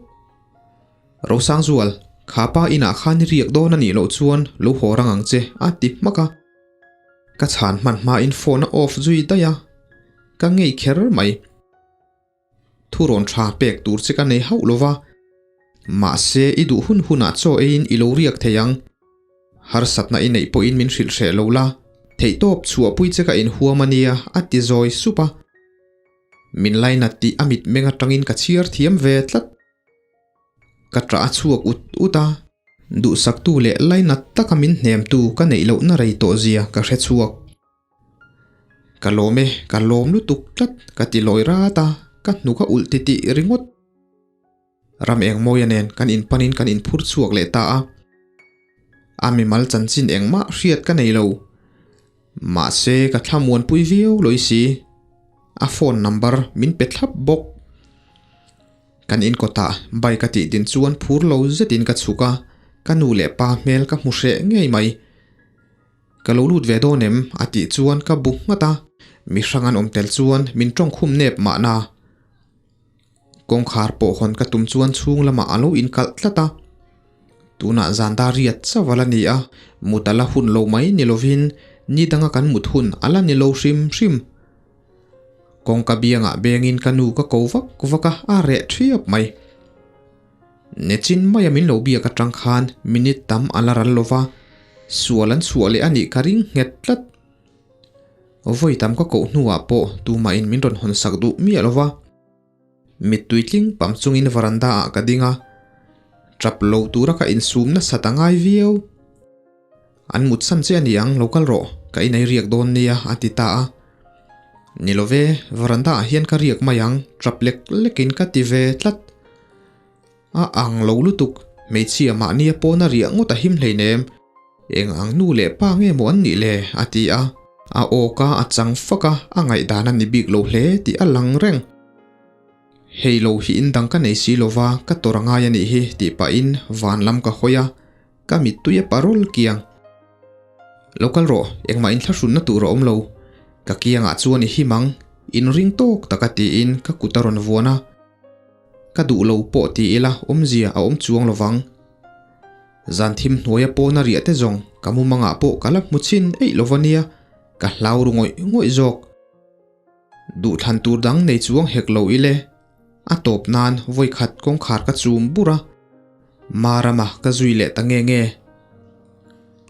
Rosangzual, kha pa inah khan i riak dawn a nih loh chuan lo haw rang ang che a ti hmak a. Ka chhan hman hmain phone a off zui daih a, ka ngei kher mai. Thu rawn tha pek tur che ka nei hauh lo va, mahse i duh hun hunah chaw eiin i lo riak thei ang. Harsatna i neih pawhin min hrilh hreh lo la, theihtawp chhuahpui che ka inhuam a nia a ti zawi sup a. Min lainat tih a mitmeng atangin ka chhiar thiam ve tlat. Ka ṭah a chhuak ut ut a, duhsaktu leh lainat taka min hnemtu ka neih lohna rei tawh zia ka hre chhuak. Ka lawm e, ka lawm lutuk tlat ka ti lawi rat a, ka hnuk a ulh titih ringawt. Ram Engmawia nen kan inpanin kan inphur chhuak leh ta a. A mimal chanchin engmah hriat ka nei lo. Mahse ka thlamuanpui viau lawi si. A phone number min pe thlap bawk. Kan inkawtah bike a tih din chuan phur lo zetin ka chhuk a, ka nu leh pa hmel ka hmu hreh ngei mai. Ka lo lut ve dawn em? a tih chuan ka bu nghat a, mi hrang an awm tel chuan min tawngkhum nep mahna. Kawngkhar pawh hawn ka tum chuan chhung lamah a lo inkalh tlat a. Tunah zan dar riat chauh a la ni a, mut a la hun lo mai ni lovin ni danga kan mut hun a la ni lo hrim hrim. Kawngka biangah bengin ka nu ka ko vak vak a, a reh thiap mai. Nechin maia min lo biak atang khan minute tam a la ral lo va, sual an chhuah leh a nih ka ring nghet tlat. Vawi tam ka koh hnuah pawh tumahin min rawn hawn sak duh miah lo va. Mittui tling pam chungin veranda ah ka ding a, tap lo tura ka insum nasat a ngai viau. An mut san che a ni ang, lo kal rawh, ka inei riak dawn nia a ti ta a. Ni lo ve, veranda ah hian ka riak mai ang, tap lek lekin ka ti ve tlat. A ang lo lutuk, hmeichhia mahnia pawn a riah ngawt a him hleinem. Eng ang nu leh pa nge maw an nih le? a ti a. A awka a chang fak a, a ngaihdan a ni bik lo hle tih a lang reng. Hei lo hi in dang ka nei si lova ka tawrh a ngai a nih hi tih pahin van lam ka hawi a, ka mittui a parol kiang. Lo kal rawh, engmah inthlahrunna tur a awm lo. Ka kiangah chuan i him ang, inring tawk taka tiin ka kut a rawn vuan a. Ka duh lo pawh ti ila awmzia a awm chuang lovang. Zan thim hnuaia pawna riah te zawng ka mumangah pawh ka la hmu chhin eih lova nia, ka hlau ru ngawih ngawih zawk. Duhthlan tur dang nei chuang hek lo ile, a tawp nan vawikhat kawngkhar ka chum bur a, Marama ka zui leh ta nge nge.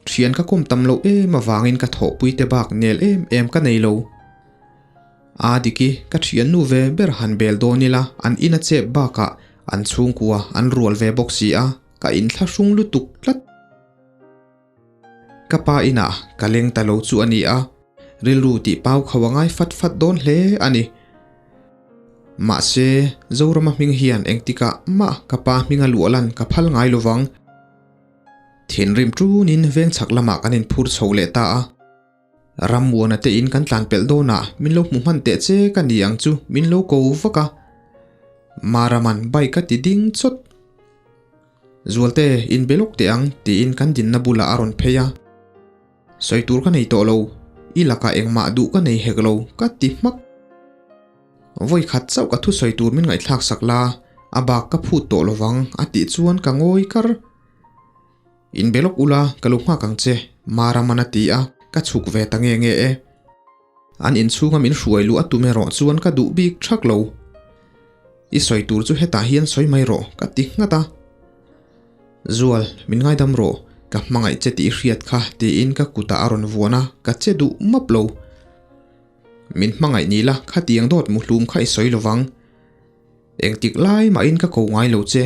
Thian ka kawm tam loh em avangin ka thawhpui te bak nel em em ka nei lo. A diki, ka thiannu ve ber han bel dawn ila, an in a chep bakah An chhungkua an rual ve bawk si a, ka inthlahrung lutuk tlat. Ka pa inah ka leng ta lo chu a ni a, rilru tih pau kho a ngai fat fat dawn hle a ni. Mahse, Zorama hming hian engtikah mah ka pa hminga luah lan ka phal ngai lo vang. Thinrim ṭunin veng chhak lamah kan inphur chho leh ta a. Rammuana te in kan tlan pelh dawnah min lo hmu hman teh che ka ni ang chu min lo ko vak a. Maraman bike a ti ding chawt. Zualte, inbe lawk teh ang tiin kan dinna bulah a rawn phei a. Sawi tur ka nei tawh lo, i lakah engmah duh ka nei hek lo ka ti hmak. Vawi khat chauh ka thusawi tur min ngaihthlak sak la, a bak ka phut tawh lovang a tih chuan ka ngawi kar. Inbe lawk ula, ka lo nghak ang che, Maraman a ti a, ka chhuk ve ta nge nge e. An inchhunga min hruai luh a tum erawh chuan ka duh bik thak lo. I sawi tur chu hetah hian sawi mai rawh, ka ti nghat a. Zual, min ngaidam rawh, ka hmangaih che tih i hriat kha, tiin ka kutah a rawn vuan a, ka che duh map lo. Min hmangaih ni la, khatiang dawt muhlum kha i sawi lovang. Engtik lai mahin ka ko ngai lo che.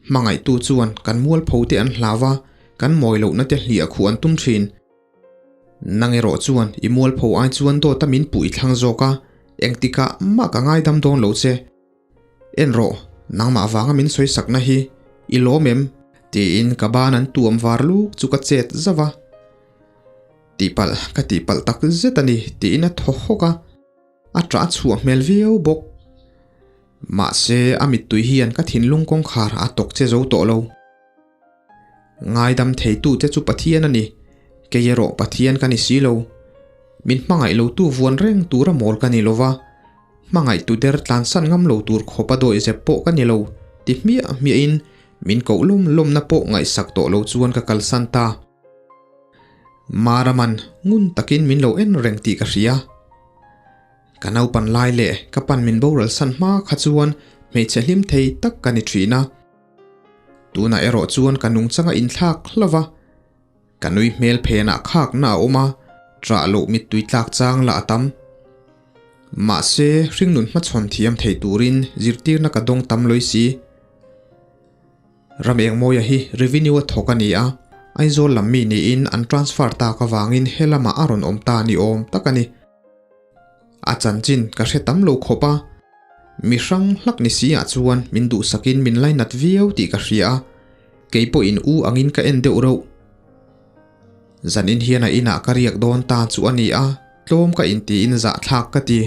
Hmangaihtu chuan kan mualpho te an hlau a, kan mawi lohna te hliah khuh an tum thin. Nang erawh chuan i mualpho ai chuan dawta min puh i thlang zawk a, engtikah mah ka ngaidam dawn lo che. En rawh, nangmah vanga min sawi sakna hi i lawm em? Tiin ka ban an tuam var luk chu ka chet zauh a. Tihpalh ka tihpalh tak zet a ni tiin a thaw hawk a. A ṭah chhuah hmel viau bawk. Mahse, a mittui hian ka thinlung kawngkhar a tawk che zo tawh lo. Ngaidam theitute chu Pathian a ni, kei erawh Pathian ka ni si lo. Min hmangaih lotu vuan reng tura mawl ka ni lo va, hmangaihtu der tlansan ngam lo tur khawpa dawihzep pawh ka ni lo, ti hmiah hmiahin min koh lawm lawmna pawh ngaihsak tawh lo chuan ka kalsan ta. Maraman ngun takin min lo en reng tih ka hria. Ka naupan lai leh ka pan min boral san hma kha chuan hmeichhe hlim thei tak ka ni thin a. Tunah erawh chuan ka nungchang a inthlak hlauh va, ka nui hmel phenah khakna a awm a, ṭah loh mittui tlak chang lah a tam. Mahse, hringnun hmachhawn thiam thei turin zirtirna ka dawng tam lawi si. Ram Engmawia hi Revenue a thawk a ni a, Aizawl lam mi niin an transfer tak avangin he lamah a rawn awm ta ni awm tak a ni. A chanchin ka hre tam lo khawp a, mi hrang hlak ni si ah chuan min duhsakin min lainat viau tih ka hria a, kei pawhin u angin ka en deuh reuh. Zanin hian a inah ka riak dawn ta chu a ni a, tlawm ka intiin zahthlak ka ti.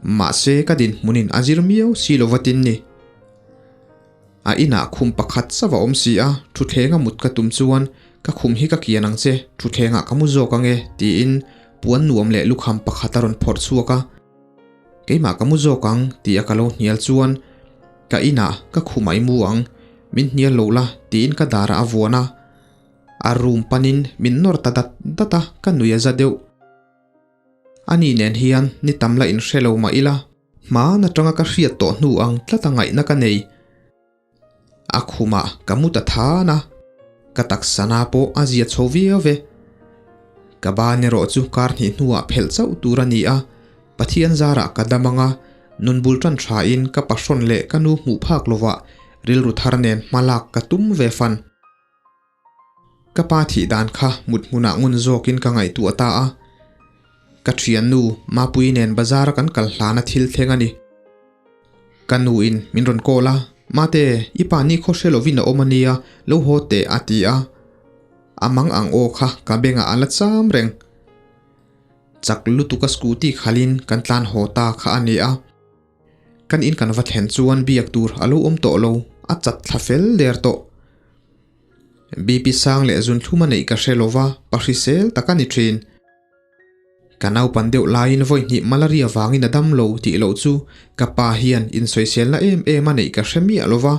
Mahse ka dinhmunin a zir miau si lo vatin ni. A inah khum pakhat chauh a awm si a, thuthlenga mut ka tum chuan ka khum hi ka kian ang che, thuthlengah ka mu zawk ang e tiin puan nuam leh lukham pakhat a rawn phawrh chhuak a. Keimah ka mu zawk ang ti a ka lo hnial chuan ka inah ka khum a i mu ang, min hnial lo la tiin ka darah a vuan a. A room panin min nawr ta dat dat a, ka nui a za deuh. Ani nen hian ni tam la inhre lo mah ila, hmaan atanga ka hriat tawh hnu ang tlata ngaihna ka nei. A khumah ka mu ta than a, ka taksana pawh a zia chho viau ve. Ka ban erawh chu kar hnih hnuah phelh chauh tur a ni a, Pathian zarah ka dam anga, nun bul tan thain ka pahrawn leh ka nu hmuh phak lovah rilru thar nen hma lak ka tum ve fan. Ka pa thih dan kha mut hmunah ngun zawkin ka ngaihtuah ta a. Ka thiannu Mapuii nen bazar a kan kal hlana thil thleng a ni. Ka nuin min rawn call a, Mate, i pa ni khaw hre lovin a awm a nia, lo haw teh a ti a. A mang ang aw kha ka bengah a la cham reng. Chak lutuka scooty khalin kan tlan haw ta kha a ni a. Kan in kan va thlen chuan biak tur a lo awm tawh lo, a chat thla fel der tawh. BP sang leh zunthlum a neih ka hre lova, pa hrisel tak a ni thin. Ka naupan deuh laiin vawi hnih malaria vangin a dam lo tih loh chu ka pa hian insawiselna em em a neih ka hre miah lova.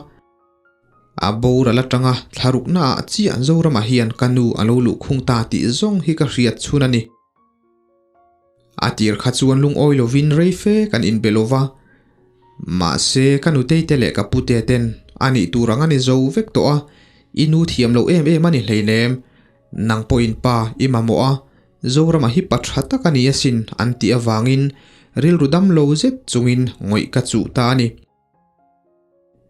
A boral atanga thlarukna ah chiah Zorama hian ka nu a lo luhkhung ta tih zawng hi ka hriat chhun a ni. A tir kha chuan lungawi lovin rei fe kan inbe lo va, mahse ka nutei te leh ka pute ten a nih tur ang a ni zo vek tawh a, i nu thiam lo em em a ni hleinem, nang pawhin pa i mamawh a, Zorama hi pa tha tak a ni asin an tih avangin rilru dam lo zet chungin ngawih ka chuh ta a ni.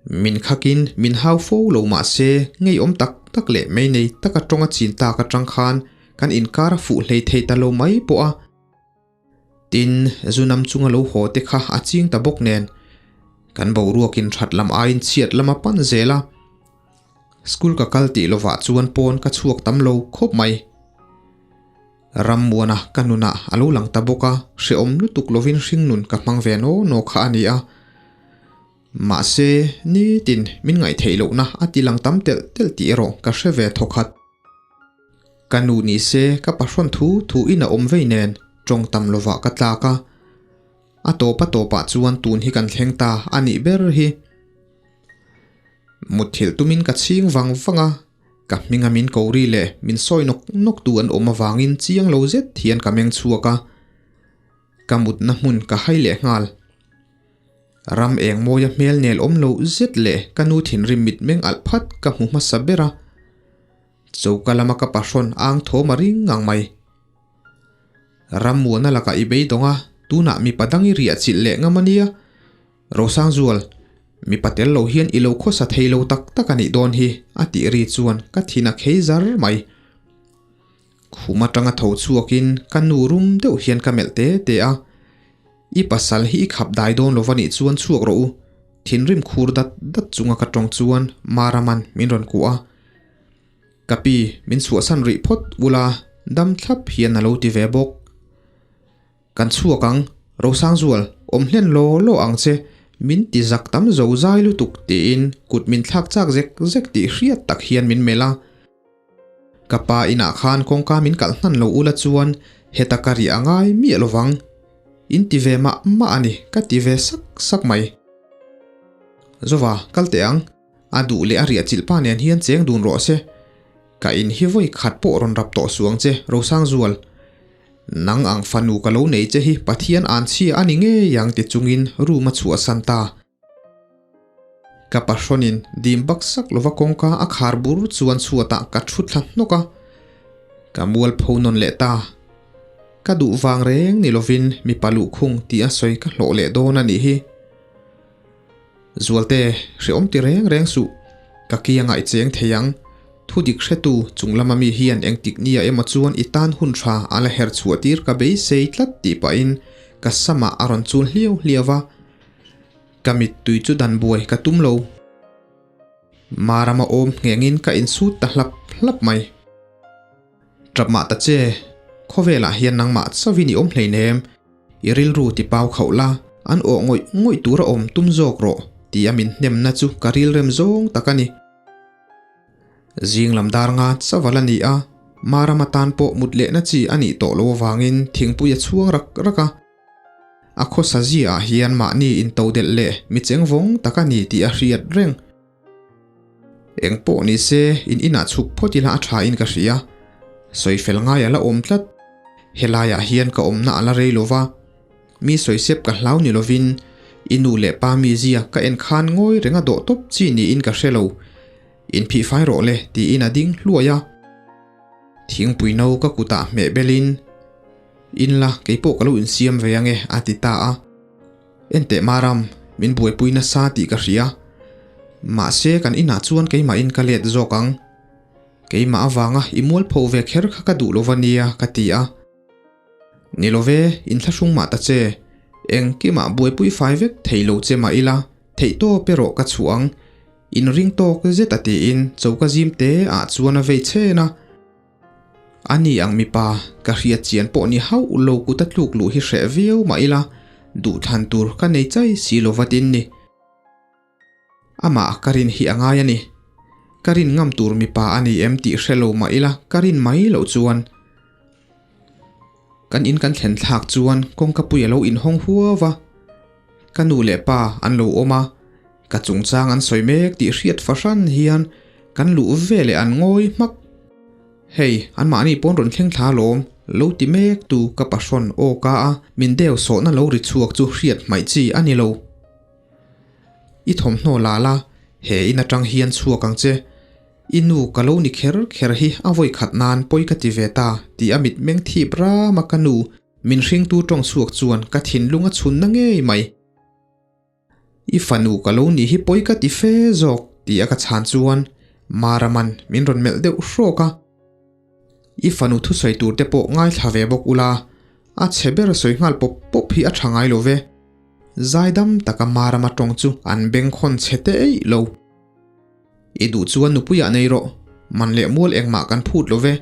Min khakin min hau fo lo mah se ngeiawm tak tak leh mei nei taka tawnga chin tak atang khan kan inkar a fuh hlei thei ta lo mai pawh a. Tin, zunam chunga lo haw te kha a ching ta bawk nen kan boruakin that lam aiin chhiat lam a pan zel a. School ka kal tih lovah chuan pawn ka chhuak tam lo khawp mai. Rammuana ka nunah a lo lang ta bawk a, hrehawm lutuk lovin hringnun ka hmang ve naw naw kha a ni a. Mahse, nitin min ngaihtheih lohna a ti lang tam telh telh tih erawh ka hre ve thawkhat. Ka nu ni se ka pahrawn thu thu in a awm vei nen tawng tam lovah ka tlak a. A tawp a tawpah chuan tun hi kan thleng ta a nih ber hi. Mutthilh tumin ka chhing vang vang a, ka hminga min ko ri leh min sawi nawk nawk tu an awm avangin chiang lo zet hian ka meng chhuak a. Ka mutna hmun ka hai leh nghal. Ram eng mawia hmel nel awm lo zet leh ka nu thinrim mitmeng alh phat ka hmu hmasa ber a. Choka lama ka pahrawn ang thawm a ring ngang mai. Rammuana lakah i beidawng a, tunah mipa dang i riah chilh leh ngam a nia. Rosangzual, mipa tel lo hian i lo khawsa thei lo tak tak a nih dawn hi, a tih ri chuan ka thin a khei zar mai. Khum atanga tho chhuakin ka nu rum deuh hian ka melh te te a, I pasal hi i khap dai dawn lo va nih chuan chhuak rawh u, thinrim khur dat dat chunga ka tawng chuan Maraman min rawn kuah a. Ka pi, min chhuahsan rih phawt ula dam thlap hian a lo ti ve bawk. Kan chhuak ang, Rosangzual, awm hlen law law ang che, min ti zak tam zo zai lutuk tiin kut min thlak chak zek zek tih hriat tak hian min melh a. Ka pa inah khan kawngka min kalh hnan lo ula chuan heta ka riah a ngai miah lovang. In ti ve mah mah a ni, ka ti ve sak sak mai. Zova, kal teh ang. A duh leh a riah chilh pa nen hian cheng dun rawh se. Ka in hi vawi khat pawh rawn rap tawh suang che, Rosangzual. Nang ang fanu ka lo nei che hi Pathian an chhia a ni ngei ang ti chungin room a chhuahsan ta. Ka pahrawnin dim bak sak lova kawngka a khar bur chuan chhuatah ka thu thla hnawk a. Ka mual pho nawn leh ta. Ka duh vang reng ni lovin mipa luhkhung tih a sawi ka hlawh leh dawn a nih hi. Zualte, hrehawm ti reng reng suh. Ka ki a ngaihcheng thei ang. Thu dik hretu chung lama mi hian engtik nia emaw chuan i tan hun tha a la her chhuah tir ka beisei tlat tih pahin ka samah a rawn chul hliau hliau a. Ka mittui chu dan buai ka tum lo. Marama awm nghengin ka insut ta hlap hlap mai. Tap mah ta che, khawvelah hian nangmah chauhin i awm hleinem. I rilru ti pau khauh la, an awh ngawih ngawih tura awm tum zawk rawh ti a min hnemna chu ka rilrem zawng tak a ni. Zing lam dar nga chaval a ni a, Marama tan pawh mut lehna chi a nih tawh lo avangin thingpui a chhuang rak rak a. A khawsa ziaah hian mahni intodelh leh mi cheng vawng tak a ni tih a hriat reng. Eng pawh ni se, in inah chhuk phawt ila a tha in ka hria. Sawi fel ngai a la awm tlat. Helaiah hian ka awmna a la rei lo va. Mi sawisep ka hlau ni lovin, i nu leh pa mizia ka en khan ngawi reng a dawh tawp chi niin ka hre lo. Inphih fai rawh le tiin a ding hluai a. Thingpui no ka kutah hmeh belin, In la, keipawh ka lo insiam ve ange a ti ta a. Enteh Maram, min buaipui nasa tih ka hria. Mahse kan inah chuan keimahin ka let zawk ang. Keimah avanga i mualpho ve kher kha ka duh lova nia ka ti a. Ni love, inthlahrung mah ta che. Engkimah buaipui fai vek thei lo che mah ila, theihtawp erawh ka chhuah ang. Inring tawk zet a tiin choka zim te ah chuan a vei chhen a. A ni ang mipa, ka hriat chian pawh ni hauh lo kut a tluk luh hi hreh viau mah ila, duhthlan tur ka nei chai si lo vatin ni. Amah ka rin hi a ngai a ni. Ka rin ngam tur mipa a ni em tih hre lo mah ila ka rin mai loh chuan. Kan in kan thlen thlak chuan kawngka pui a lo inhawng huau va. Ka nu leh pa an lo awm a, ka chungchang an sawi mek tih hriat fahran hian kan luh ve leh an ngawi hmak. Hei, anmahni pawn rawn thleng thla alawm, lo ti mek tu ka pahrawn aw ka a, min deu sawhna lo ri chhuak chu hriat hmaih chi a ni lo. I thawmhnaw la la, he in atang hian chhuak ang che. I nu ka lo ni kher kher hi a vawi khat nan pawi ka ti ve ta tih a mitmeng thip ram a ka nu min hringtu tawng chhuak chuan ka thinlung a chhunna ngei mai. I fanu ka lo nih hi pawi ka ti fe zawk ti a ka chhan chuan Maraman min rawn melh deuh hrawk a. I fanu thusawi tur te pawh ngaithla ve bawk ula, a chhe ber sawi nghal pawp pawp hi a tha ngai lo ve. Zaidam taka Marama tawng chu an bengkhawn chhe te eih lo. I duh chuan nupuiah nei rawh, man leh mual engmah kan phut lo ve,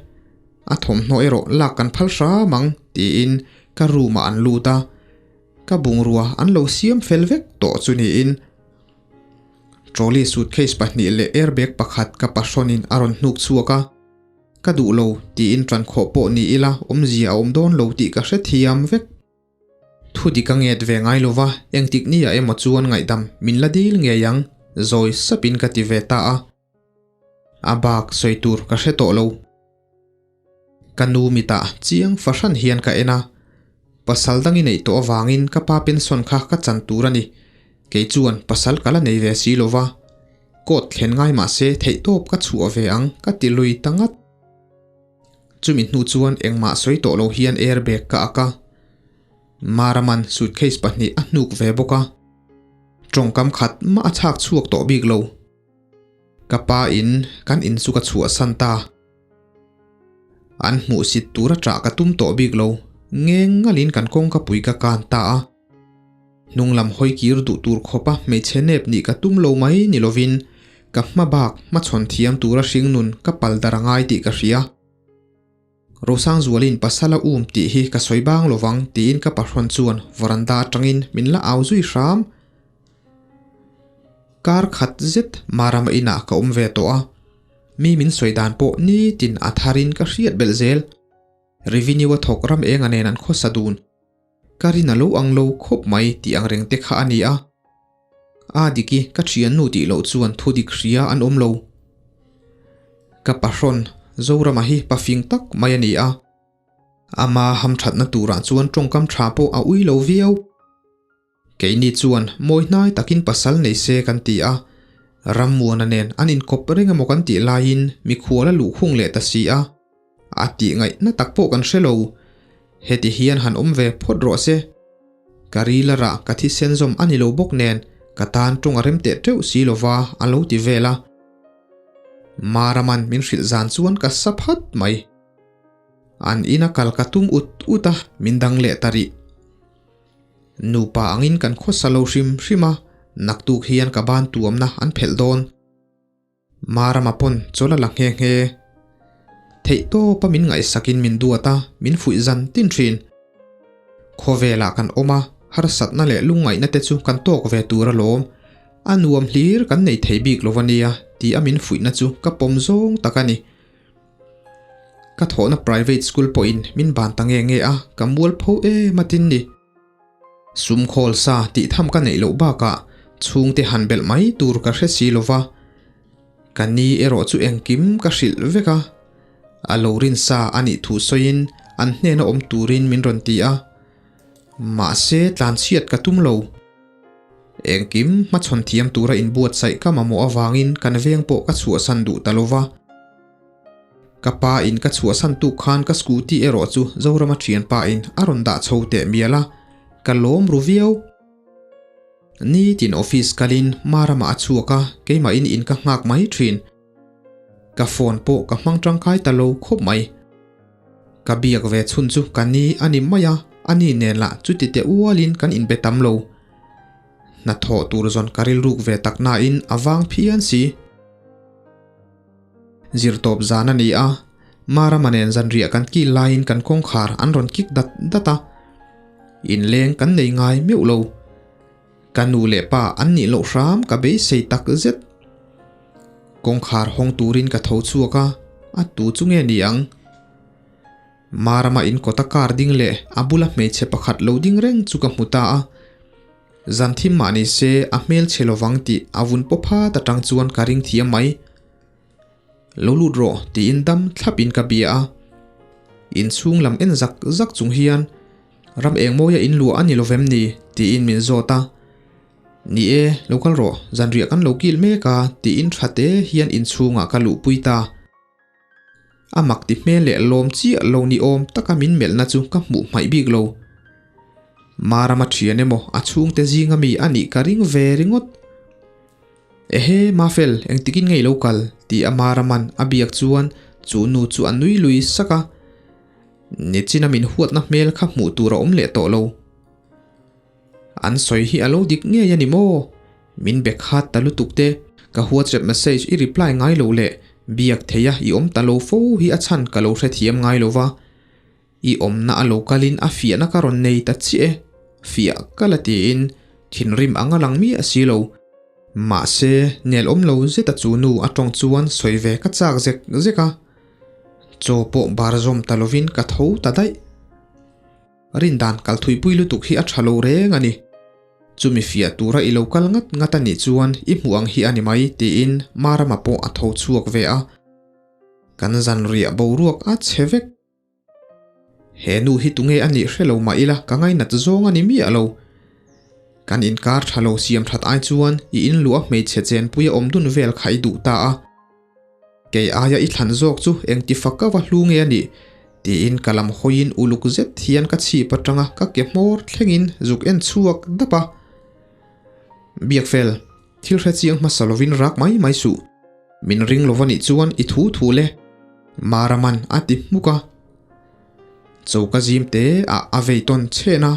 a thawmhnaw erawh lak kan phal hram ang tiin ka room ah an lut a, ka bungrua an lo siam fel vek tawh chu niin trolley suitcase pahnih leh airbag pakhat ka pahrawnin a rawn hnuk chhuak a, ka duh lo tiin ṭan khawh pawh ni ila awmzia a awm dawn lo tih ka hrethiam vek. Thu dik a nget ve ngai lo va, engtik ni ah emaw chuan ngaihdam min la dil ngei ang, zawi sapin ka ti ve ta a. A bak sawi tur ka hre tawh lo. Ka nu mitah chiang fahran hian ka en a, pasal dang i neih tawh avangin ka pa pension kha ka chan tur a ni, kei chuan pasal ka la nei ve si lo va, court thlen ngai mah se theihtawp ka chhuah ve ang ka ti lui ta ngat. Chumi hnu chuan engmah sawi tawh lo hian airbag ka ak a, Maraman suitcase pahnih a hnuk ve bawk a, tawngkam khat mah a chhak chhuak tawh bik lo. Ka pa in kan in chu ka chhuahsan ta. An hmuhsit tura ṭah ka tum tawh bik lo, ngeng ngalin kan kawngka pui ka kan ta a. Hnunglam hawi kir duh tur khawpa hmeichhe nep nih ka tum lo mai ni lovin ka hma bak hmachhawn thiam tura hringnun ka pal dar a ngai tih ka hria. Rosangzualin pasal a um tih hi ka sawi bang lovang tiin ka pahrawn chuan veranda atangin min la au zui hram. Kar khat zet Marama inah ka awm ve tawh a, mi min sawi dan pawh nitin a tharin ka hriat belh zel. Revenue a thawk ram enga nen an khawsa dun. Ka rin a lo ang lo khawp mai tih ang reng te kha a ni a. A diki ka thiannu tih loh chuan thu dik hria an awm lo. Ka pahrawn Zorama hi pafing tak mai a ni a. Ama hamthatna turah chuan tawngkam tha pawh a ui lo viau. Keini chuan mawi hnai takin pasal nei se kan ti a. Rammuana nen an inkawp reng emaw kan tih laiin mikhual a luhkhung leh ta si a. A tih ngaihna tak pawh kan hre lo. Heti hian han awm ve phawt rawh se. Ka ril a rah ka thisen zawm a ni lo bawk nen ka tan tawng a rem teh teuh si lova a lo ti vel a. Maraman min hrilh zan chuan ka sa phat mai. An ina kal ka tum ut ut a min dang leh ta rih. Nupa angin kan khawsa lo hrim hrim a, naktuk hian ka ban tuamna an phelh dawn. Marama pawn chawl a la nghe nghe. Theihtawpa min ngaihsakin min duat a, min fuih zan tin thin. Khawvelah kan awm a, harsatna leh lungngaihna te chu kan tawk ve tur alawm. A nuam hlir kan nei thei bik lo ania ti a min fuihna chu ka pawm zawng tak a ni. Ka thawhna private school pawhin min ban ta nge nge a, ka mualpho em a tin ni. Sum khawl sa tih tham ka neih loh bakah chhungte han belh mai tur ka hre si lo va, ka ni erawh chu engkim ka hrilh vek a, a lo rin sa a nih thu sawiin an hnena awm turin min rawn ti a, mahse tlanchhiat ka tum lo. Engkim hmachhawn thiam tura inbuatsaih ka mamawh avangin kan veng pawh ka chhuahsan duh ta lo va. Ka pa in ka chhuahsan tuk khan ka scooty erawh chu Zorama thianpa in a rawn dah chho teh mial a, ka lawm ru viau. Nitin office kalin Marama a chhuak a, keimahin in ka nghak mai thin. Ka phone pawh ka hmang tangkai ta lo khawp mai. Ka biak ve chhun chu ka ni a ni mai a, ani nen lah chuti teh ualin kan inbe tam lo. Hnathawh tur zawn ka rilruk ve tak nain a vang phian si. Zirtawp zan a ni a, Marama nen zanriah kan kil laiin kan kawngkhar an rawn kik dat dat a, inleng kan nei ngai meuh lo. Ka nu leh pa an nih loh hram ka beisei tak zet. Kawngkhar hawng turin ka tho chhuak a, a tu chu nge ni ang? Marama in kawta car ding leh a bula hmeichhe pakhat lo ding reng chu ka hmu ta a. Zan thim mah ni se a hmel chhe lovang tih a vun pawp hat atang chuan ka ring thiam mai. Lo lut rawh tiin dam thlap in ka bia a. Inchhung lam en zak zak chung hian ram eng mawia in luah a ni lovem ni tiin min zawt a. Ni e, lo kal rawh, zanriah kan lo kil mek a tiin tha te hian inchhungah ka luhpui ta. A mak ti hmel leh lawm chiah lo ni awm taka min melhna chu ka hmuh hmaih bik lo. Marama thian emaw a chhungte zinga mi a nih ka ring ve ringawt. Ehe Mafel, engtikin nge i lo kal? ti a Maraman a biak chuan chu nu chu a nui lui sak a. Nichina min huatna hmel kha hmuh tur a awm leh tawh lo. An sawi hi a lo dik ngei a ni maw? Min be khat ta lutuk te, ka WhatsApp message i reply ngai lo leh biak theia i awm ta lo fo hi a chhan ka lo hrethiam ngai lo va. I awmna a lo kalin a fiahna ka rawn nei ta chiah e, fiah ka la tiin thinrim ang a lang miah si lo. Mahse, nel awm lo zeta chu nu a tawng chuan sawi ve ka chak zek zek a. Chaw pawh bar zawm ta lovin ka tho ta daih. Rindan kal thuipui lutuk hi a tha lo reng a ni. Chumi fiah tura i lo kal ngat ngat a nih chuan i hmuh ang hi a ni mai tiin Marama pawh a tho chhuak ve a. Kan zanriah boruak a chhe vek. He nu hi tunge a nih hre lo mah ila ka ngainat zawng a ni miah lo. Kan inkar tha lo siam that ai chuan i inluah hmeichhe chenpui a awm dun vel kha i duh ta a. Kei aia i thlan zawk chu engti fak a va hlu nge a nih? tiin ka lam hawiin uluk zet hian ka chhip atanga ka ke hmawr thlengin zuk en chhuak dap a. Biakfel, thil hre chiang hmasa lovin rak mai mai suh. Min ring lova nih chuan i thu thu le. Maraman a ti hmuk a. Choka zim te ah a vei tawn chhen a.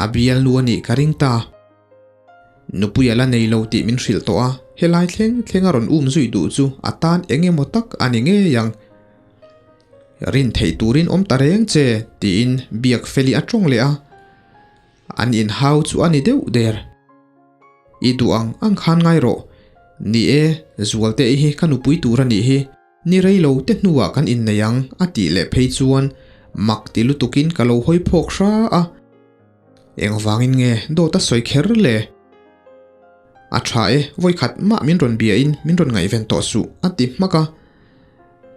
A bial nu a nih ka ring ta. Nupui a la nei lo tih min hrilh tawh a, helai thleng thleng a rawn um zui duh chu a tan eng emaw tak a ni ngei ang. Rin theih turin awm ta reng che tiin biak feli a tawng leh a. An inhau chu a ni deuh der. I duh ang ang khan ngai rawh. Ni e, Zualte i hi ka nupui tur a nih hi. Ni rei lo te hnuah kan innei ang a tih leh phei chuan mak ti lutukin ka lo hawi phawk hra a. Engvangin nge dawt a sawi kher le? A tha e, vawikhat mah min rawn biain min rawn ngaihven tawh suh a ti hmak a.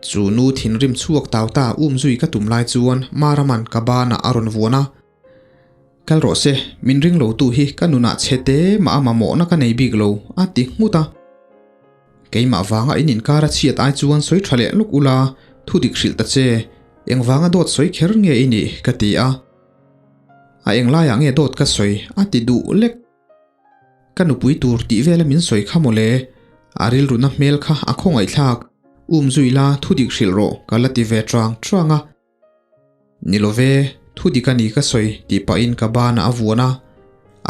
Chu nu thinrim chhuak tau ta um zui ka tum lai chuan Maraman ka banah a rawn vuan a. Kal rawh se, min ring lo tu hi ka nunah chhe te mah a mamawhna ka nei bik lo, a ti nghut a. Keimah vanga in inkar a chhiat ai chuan sawi tha leh lawk ula, thu dik hrilh ta che, engvanga dawt sawi kher nge i nih? ka ti a. A englaiah nge dawt ka sawi? a ti duh lek. Ka nupui tur tih vela min sawi kha mawle, a rilruna hmel kha a khawngaihthlak, um zui la thu dik hrilh rawh ka la ti ve chang chang a. Ni lo ve, thu dik a ni ka sawi tih pahin ka banah a vuan a,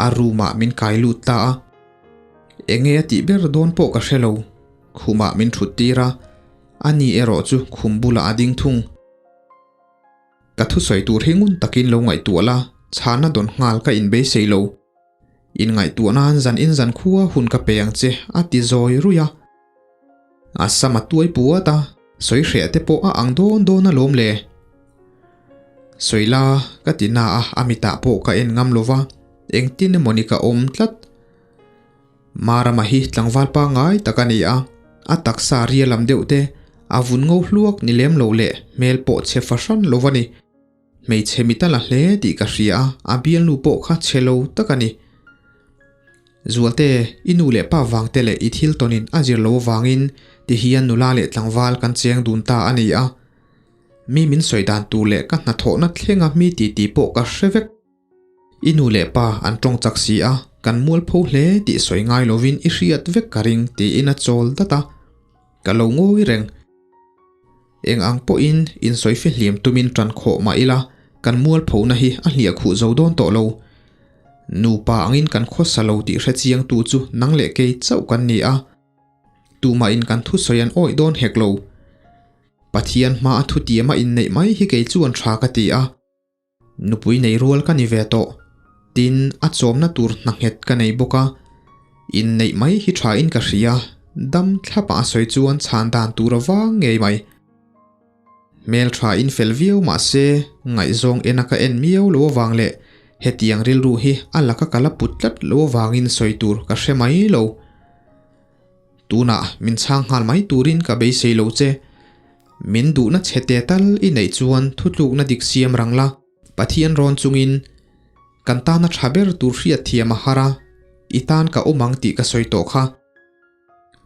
a room ah min kai lut ta a. Enge a tih ber dawn pawh ka hre lo, khumah min thut tir a, ani erawh chu khum bulah a ding thung. Ka thusawi tur hi ngun takin lo ngaihtuah la, chhana dawn nghal ka inbeisei lo. Inngaihtuah nan zan in zan khua hun ka pe ang che a ti zawi ruih a. A sam a tuai puat a, sawi hreh te pawh a ang dawn dawn alawm le. Sawi la ka ti na a, a mitah pawh ka en ngam lo va, engtin emawni ka awm tlat. Marama hi tlangval pangngai tak a ni a, a taksa ria lam deuh te, a vun ngo hluak ni lem lo leh hmel pawh chhe fahran lo a ni. Hmeichhe mit a la hle tih ka hria a, a bialnu pawh kha chhe lo tak a ni. Zualte, i nu leh pa vang te leh i thil tawnin a zir lo avangin ti hian nula leh tlangval kan cheng dun ta a ni a. Mi min sawi dan tur leh ka hnathawhna thlenga mi titi pawh ka hre vek. I nu leh pa an tawng chak si a, kan mualpho hle tih sawi ngai lovin i hriat vek ka ring tiin a chawl dat a. Ka lo ngawi reng. Eng ang pawhin insawi fihlim tumin tan khawh mah ila, kan mualphona hi a hliah khuh zo dawn tawh lo. Nupa angin kan khawsa lo tih hre chiangtu chu nang leh kei chauh kan ni a. Tumahin kan thusawi an awih dawn hek lo. Pathian hmaa a thutiama inneih mai hi kei chuan tha ka ti a. Nupui nei rual ka ni ve tawh. Tin, a chawmna tur hna nghet ka nei bawk a. Inneih mai hi thain ka hria, dam thlapah a sawi chuan chhan dan tur a vang ngei mai. Hmel thain fel viau mah se, ngaihzawng ena ka en miau lo avang leh hetiang rilru hi a laka ka la put tlat lo avangin sawi tur ka hre mai lo. Tunah min chhang nghal mai turin ka beisei lo che. Min duhna chhe te tal i neih chuan thutlukna dik siam rang la, Pathian rawn chungin kan tana tha ber tur hriat thiam a har a, i tan ka awm ang tih ka sawi tawh kha.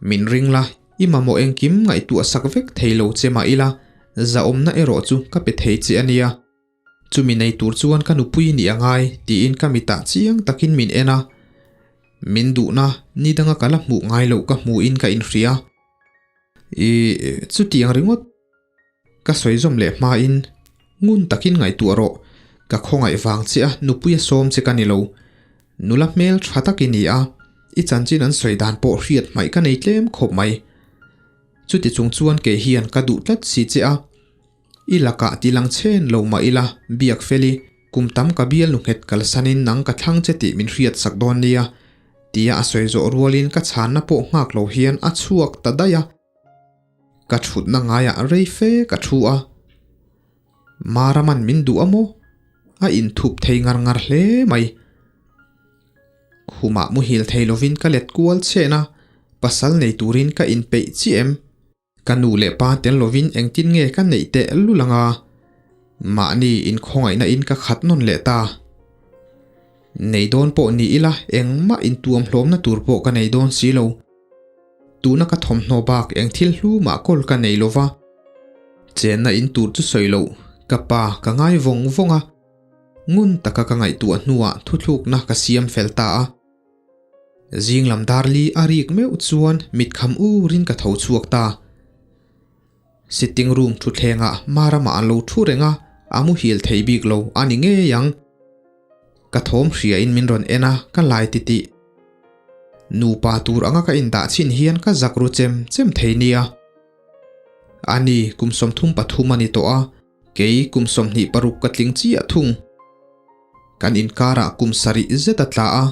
Min ring la, i mamawh engkim ngaihtuah sak vek thei lo che mah ila, zahawmna erawh chu ka pe thei che a nia. Chumi nei tur chuan ka nupui nih a ngai tiin ka mitah chiang takin min en a. Min duhna ni danga ka la hmuh ngai loh ka hmuhin ka inhria. Ih, chutiang ringawt ka sawi zawm leh hmain ngun takin ngaihtuah rawh, ka khawngaih vang che a nupui a sawm che ka ni lo. Nula hmel tha tak i ni a, i chanchin an sawi dan pawh hriat hmaih ka nei tlem khawp mai. Chuti chung chuan kei hian ka duh tlat si che a. I lakah ti lang chen lo mah ila, biak fel i, kum tam ka bial nu nghet kalsanin nang ka thlang che tih min hriat sak dawn nia, tia a sawi zawh rualin ka chhanna pawh nghak lo hian a chhuak ta daih a. Ka thutna ngaiah rei fe ka thu a. Maraman min duh a maw? A inthup thei ngar ngar hle mai. Khumah muhil thei lovin ka let kual chen a, pasal nei turin ka inpeih chiah em? Ka nu leh pa tel lovin engtin nge ka neih teh lul anga? Mahni inkhawngaihna in ka khat nawn leh ta. Nei dawn pawh ni ila engmah intuam hlawmna tur pawh ka nei dawn si lo. Tuna ka thawmhnaw bak eng thil hlu mah kawl ka nei lova. Chenna in tur chu sawi loh, ka pa ka ngai vawng vawng a. Ngun taka ka ngaihtuah hnuah thuthlukna ka siam fel ta a. Zing lam darli a rik meuh chuan mitkham urin ka tho chhuak ta. Sitting room thutthlengah Marama an lo thu reng a, a muhil thei bik lo a ni ngei ang. Ka thawm hriain min rawn en a, ka lai titih. Nupa tur anga ka indah chhin hian ka zak ru chem chem thei nia. Ani kum 33 a ni tawh a, kei kum 26 ka tling chiah thung. Kan inkarah kum sarih zet a tla a,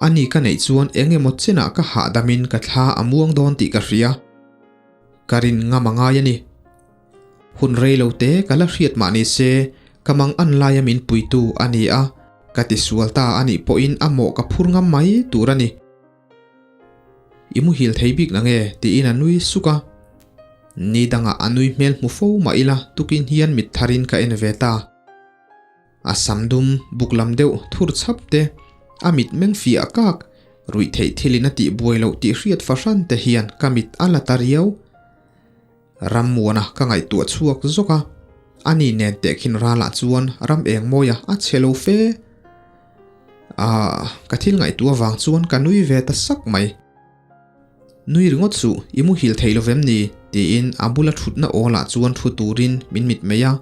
ani ka neih chuan eng emaw chenah ka hahdamin ka thla a muang dawn tih ka hria. Ka rin ngam a ngai a ni. Hun rei lo te ka la hriat mah ni se, ka mang an laia min puitu a ni a, ka tisual ta a nih pawhin a mawh ka phur ngam mai tur a ni. I muhil thei bik na nge? tiin a nui suk a. Ni dangah a nui hmel hmu fo mah ila tukin hian mit tharin ka en ve ta. A sam dum buk lam deuh thur chhap te, a mit meng fiah kak, ruih theih thilin a tih buai loh tih hriat fahran te hian ka mit a la ta riau. Rammuana ka ngaihtuah chhuak zawk a, ani nen tehkhin ralah chuan ram eng mawia a chhe lo fe. Aah, ka thil ngaihtuah vang chuan ka nui ve ta sak mai. Nui ringawt suh, i muhil thei lo vem ni? tiin a bula thutna awlah chuan thu turin min mitmei a.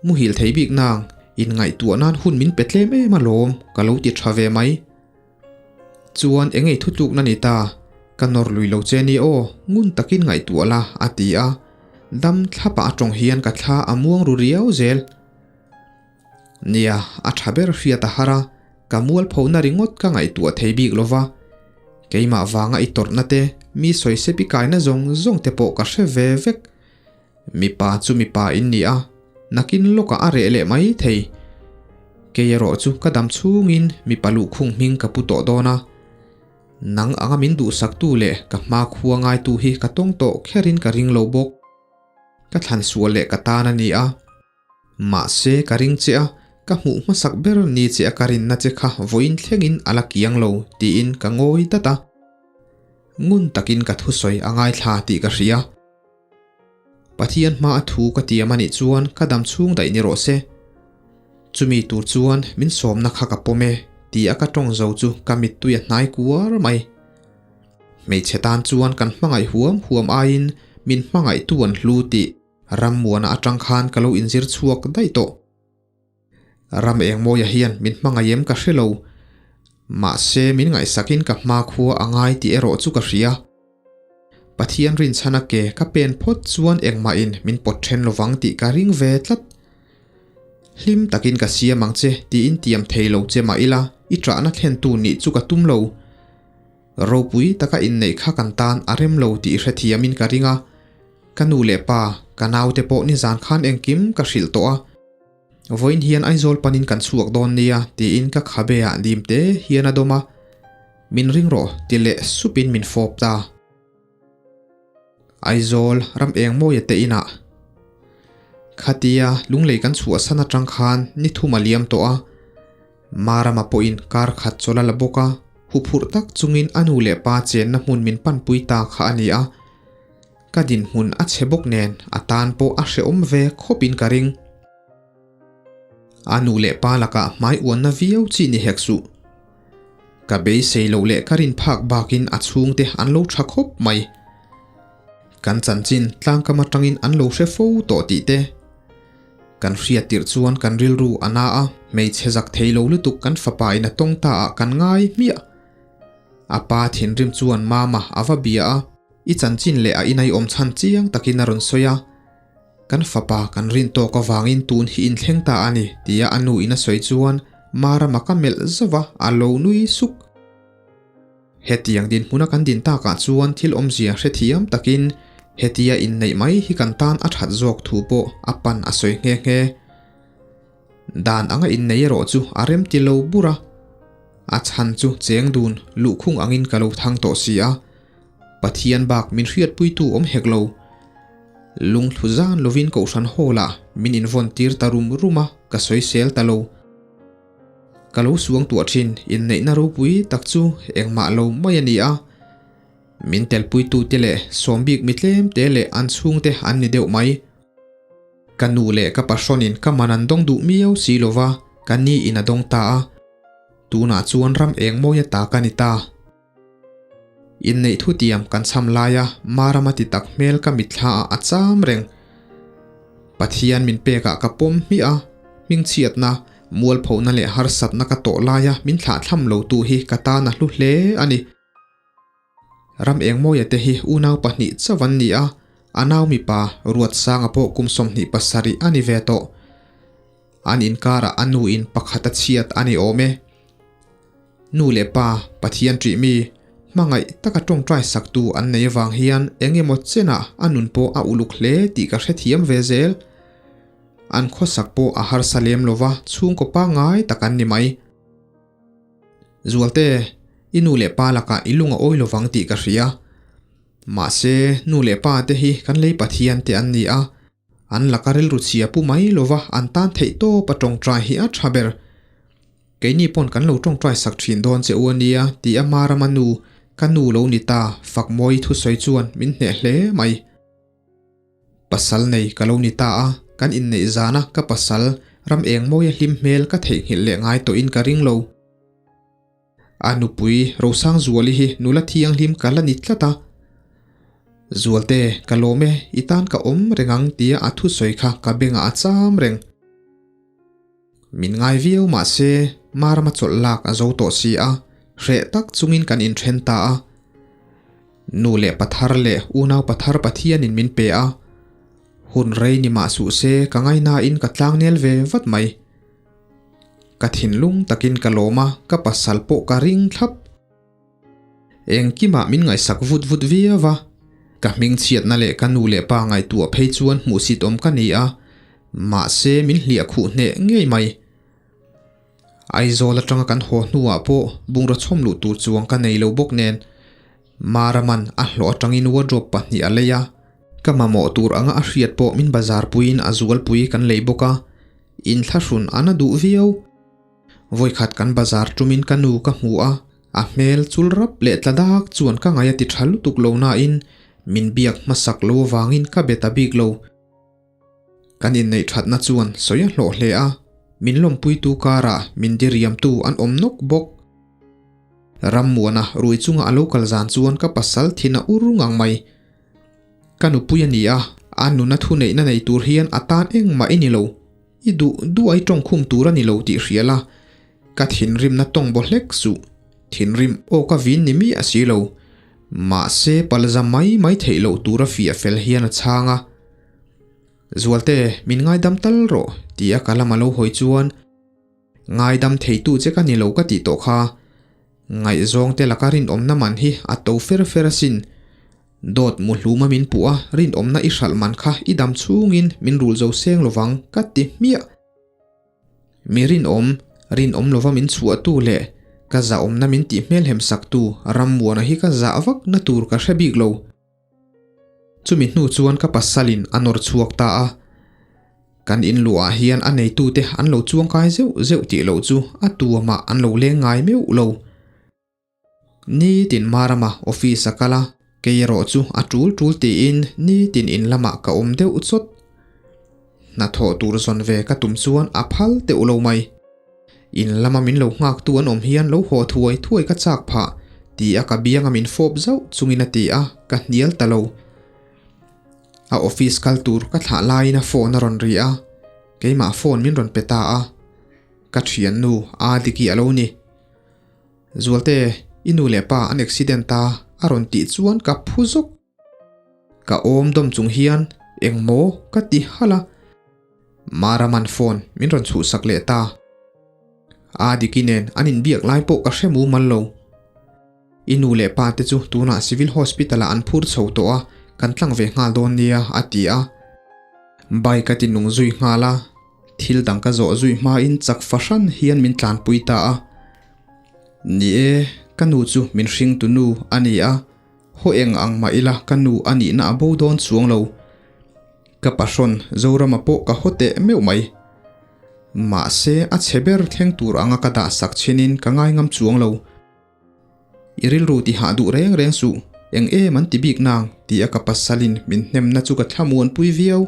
Muhil thei bik nang, inngaihtuah nan hun min pe tlem em alawm, ka lo ti tha ve mai. Chuan eng ei thutlukna ni ta, ka nawr lui lo che ni aw, ngun takin ngaihtuah la, a ti a. Dam thlapah a tawng hian ka thla a muang ru riau zel. Nia, a tha ber hriat a har a, ka mualphona ringawt ka ngaihtuah thei bik lo va. Keimah vanga i tawrhna te, mi sawisepi kaina zawng zawng te pawh ka hre ve vek. Mipa chu mipa in ni a, nakin lawkah a reh leh mai thei. Kei erawh chu ka dam chhungin mipa luhkhung hming ka pu tawh dawn a. Nang anga min duhsaktu leh ka hma khua ngaitu hi ka tawng tawh kherin ka ring lo bawk. Ka thlan sual leh ka tan a ni a. Mahse ka ring che a, ka hmuh hmasak ber ni che a ka rinna che kha vawiin thlengin a la kiang lo tiin ka ngawi dat a. Ngun takin ka thusawi a ngaithla tih ka hria. Pathian hma a thu ka tiam a nih chuan ka dam chhung daih ni rawh se. Chumi tur chuan min sawmna kha ka pawm e ti a ka tawng zo chu ka mittui a hnai kuar mai. Hmeichhe tan chuan kan hmangaih huam huam aiin min hmangaihtu an hlu tih rammuana atang khan ka lo inzir chhuak daih tawh. Ram Engmawia hian min hmangaih em ka hre lo. Mahse min ngaihsakin ka hmakhua a ngai tih erawh chu ka hria. Pathian rinchhana ke ka pen phawt chuan engmahin min pawt then lovang tih ka ring ve tlat. Hlim takin ka siam ang che tiin tiam thei lo che mah ila i ṭahna thlentu nih chu ka tum lo. Ropui taka inneih kha kan tan a rem lo tih hrethiamin ka ring a. Ka nu leh pa, ka naute pawh nizan khan engkim ka hrilh tawh a. Vawiin hian Aizawl panin kan chhuak dawn nia tiin ka khabe ah dim te hian a dawm a, min ring rawh ti leh supin min fawp ta. Aizawl ram eng mawia te inah khatia lunglei kan chhuahsan atang khan ni thum a liam tawh a, Marama pawhin kar khat chawlh a la bawk a, huphurh tak chungin a nu leh pa chenna hmun min panpui ta kha a ni a. Ka dinhmun a chhe bawk nen a tan pawh a hrehawm ve khawpin ka ring. A nu leh pa lakah hmai uanna viau chi ni hek suh. Ka beisei loh leh ka rin phak bakin a chhungte an lo tha khawp mai. Kan chanchin tlangkam atangin an lo hre fo tawh tih te. Kan hriat tirh chuan kan rilru a na a, hmeichhe zak thei lo lutuk kan fapa in a tawng ta ah kan ngai hmiah. A pa thinrim chuan Mama a va bia a, i chanchin leh a inai awm chhan chiang takin a rawn sawi a. Kan fapa kan rin tawk avangin tun hi inthleng ta a ni tia a nu in a sawi chuan Marama ka melh zauh a, a lo nui suk. Hetiang dinhmuna kan din takah chuan thil awmzia hrethiam takin hetia inneih mai hi kan tan a that zawk thu pawh a pan a sawi nghe nghe. Dan anga innei erawh chu a rem ti lo bur a, a chhan chu cheng dun luhkhung angin ka lo thang tawh si a, Pathian bak min hriatpuitu awm hek lo. Lungthlu zan lovin Kohhran Hall-ah min invawn tir ta rum rum a, ka sawisel ta lo. Ka lo suang tuah thin, inneihna ropui tak chu engmah lo mai a ni a. Min telpuitute leh sawmbik mitlem te leh an chhungte an ni deuh mai. Ka nu leh ka pahrawnin ka man an dawng duh miau si lo va, ka ni in a dawng ta a. Tunah chuan ram eng mawi ata ka ni ta. Inneih thutiam kan cham laia Marama ti tak hmel ka mitthla ah a cham reng. Pathian min pekah ka pawm hmiah a, hmingchhiatna, mualphona leh harsatna ka tawh laia min thlahthlam lo tu hi ka tan a hlu hle a ni. Ram Engmawia te hi unau pahnih chauh an ni a, a nau mipa Ruatsanga pawh kum 27 a ni ve tawh. An inkarah a nu in pakhat a chhiat a ni awm e. Nu leh pa, Pathian ṭih mi, hmangaih taka ṭawngṭai saktu an nei avang hian eng emaw chenah a nun pawh a uluk hle tih ka hrethiam ve zel. An khawsak pawh a harsa lem lova chhungkaw pangngai tak an ni mai. Zualte, i nu leh pa lakah i lung a awi lovang tih ka hria. Mahse, nu leh pa te hi kan lei Pathian te an ni a, an laka rilru chhia pu mai lova an tan theih tawp a tawngtai hi a tha ber. Keini pawn kan lo tawngtai sak thin dawn che u a nia tih a Marama nu, ka nu lo ni ta, Fakmawi thusawi chuan min hneh hle mai. Pasal nei ka lo ni ta a, kan inneih zana ka pasal ram eng mawia hlim hmel ka theihnghilh leh ngai tawhin ka ring lo. A nupui Rosangzuali hi nula thianghlim ka la ni tlat a. Zualte, ka lawm e, i tan ka awm reng ang tia a thusawi kha ka bengah a cham reng. Min ngai viau mah se, Marama chawlh lak a zo tawh si a, hreh tak chungin kan inthen ta a. Nu leh pathar leh unau pathar Pathianin min pe a, hun rei ni mah suh se ka ngainain ka tlangnel ve vat mai. Ka thinlung takin ka lawm a, ka pasal pawh ka ring thlap. Engkimah min ngaihsak vut vut viau a, ka hmingchhiatna leh ka nu leh pa ngaihtuah phei chuan hmuhsit awm ka ni a, mahse min hliah khuh hneh ngei mai. Aizawl atanga kan haw hnuah pawh bungraw chhawm luh tur chuang ka nei lo bawk nen, Maraman a hlawh atangin wardrobe pahnih a lei a, ka mamawh tur anga a hriat pawh min bazar puiin a zualpui kan lei bawk a, inthlahrun a na duh viau. Vawikhat kan bazar tumin ka nu ka hmu a, a hmel chul rap leh tla dak chuan ka ngaih a ti tha lutuk lo nain min biak hmasak lo avangin ka be ta bik lo. Kan inneih thatna chuan sawi a hlawh hle a, min lawmpuitu karah min diriamtu an awm nawk bawk. Rammuana rui chunga a lo kal zan chuan ka pasal thin a ur ngang mai. Ka nupui a ni a, a nuna thuneihna nei tur hian a tan engmah i ni lo. I duh duh ai tawng khum tur a ni lo tih hria la, ka thinrimna tawng baw hlek suh. Thinrim aw ka vin ni miah si lo. Mahse palza mai mai theih loh tura fiah fel hian a chhang a. Zualte, min ngaidam tal rawh, ti a ka lama lo hawi chuan, Ngaidam theitu che ka ni lo ka tih tawh kha. Ngaihzawng te laka rinawmna man hi a to fer fer asin. Dawt muhluma min puh a, rinawmna i hralh man kha i dam chhungin min rul zo seng lovang ka ti hmiah. Mi rinawm, rinawm lova min chhuahtu leh ka zahawmna min tih hmelhem saktu Rammuana hi ka zah vak na tur ka hre bik lo. Chumi hnu chuan ka pasalin a nawr chhuak ta a, kan in luhah hian a neitute an lo chuangkai zeuh zeuh tih loh chu a tuamah an lo leng ngai meuh lo. Nitin Marama office a kal a, kei erawh chu a tul tul tiin nitin in lamah ka awm deuh chawt. Hnathawh tur zawn ve ka tum chuan a phal teuh lo mai. In lama min lo nghaktu an awm hian lo haw thuai thuai ka chak phah, ti a ka bianga min fawp zauh chungin a ti a, ka hnial ta lo. A office kal tur ka thlah laiin a phone a rawn ri a, keimah phone min rawn pe ta a. Ka thiannu Adiki a lo ni. Zualte, i nu leh pa an accident a, a rawn tih chuan ka phu zawk. Ka awm dawm chung hian engmaw ka ti halh a. Maraman phone min rawn chhuhsak leh ta. Adiki nen an inbiak lai pawh ka hre mumal lo. I nu leh pa te chu tunah Civil Hospital ah an phur chho tawh a, kan tlang ve nghal dawn nia, a ti a. Bike a ti nung zui nghal a, thil dang ka zawh zui hmain chak fahran hian min tlanpui ta a. Ni e, ka nu chu min hringtu nu a ni a, haw eng ang mah ila ka nu a nihna a bo dawn chuang lo. Ka pahrawn Zorama pawh ka haw teh meuh mai. Mahse, a chhe ber thleng tur anga ka dah sak chinin ka ngaingam chuang lo. I rilru ti hah duh reng reng suh, eng em an ti bik nang ti a ka pasalin min hnemna chu ka thlamuanpui viau.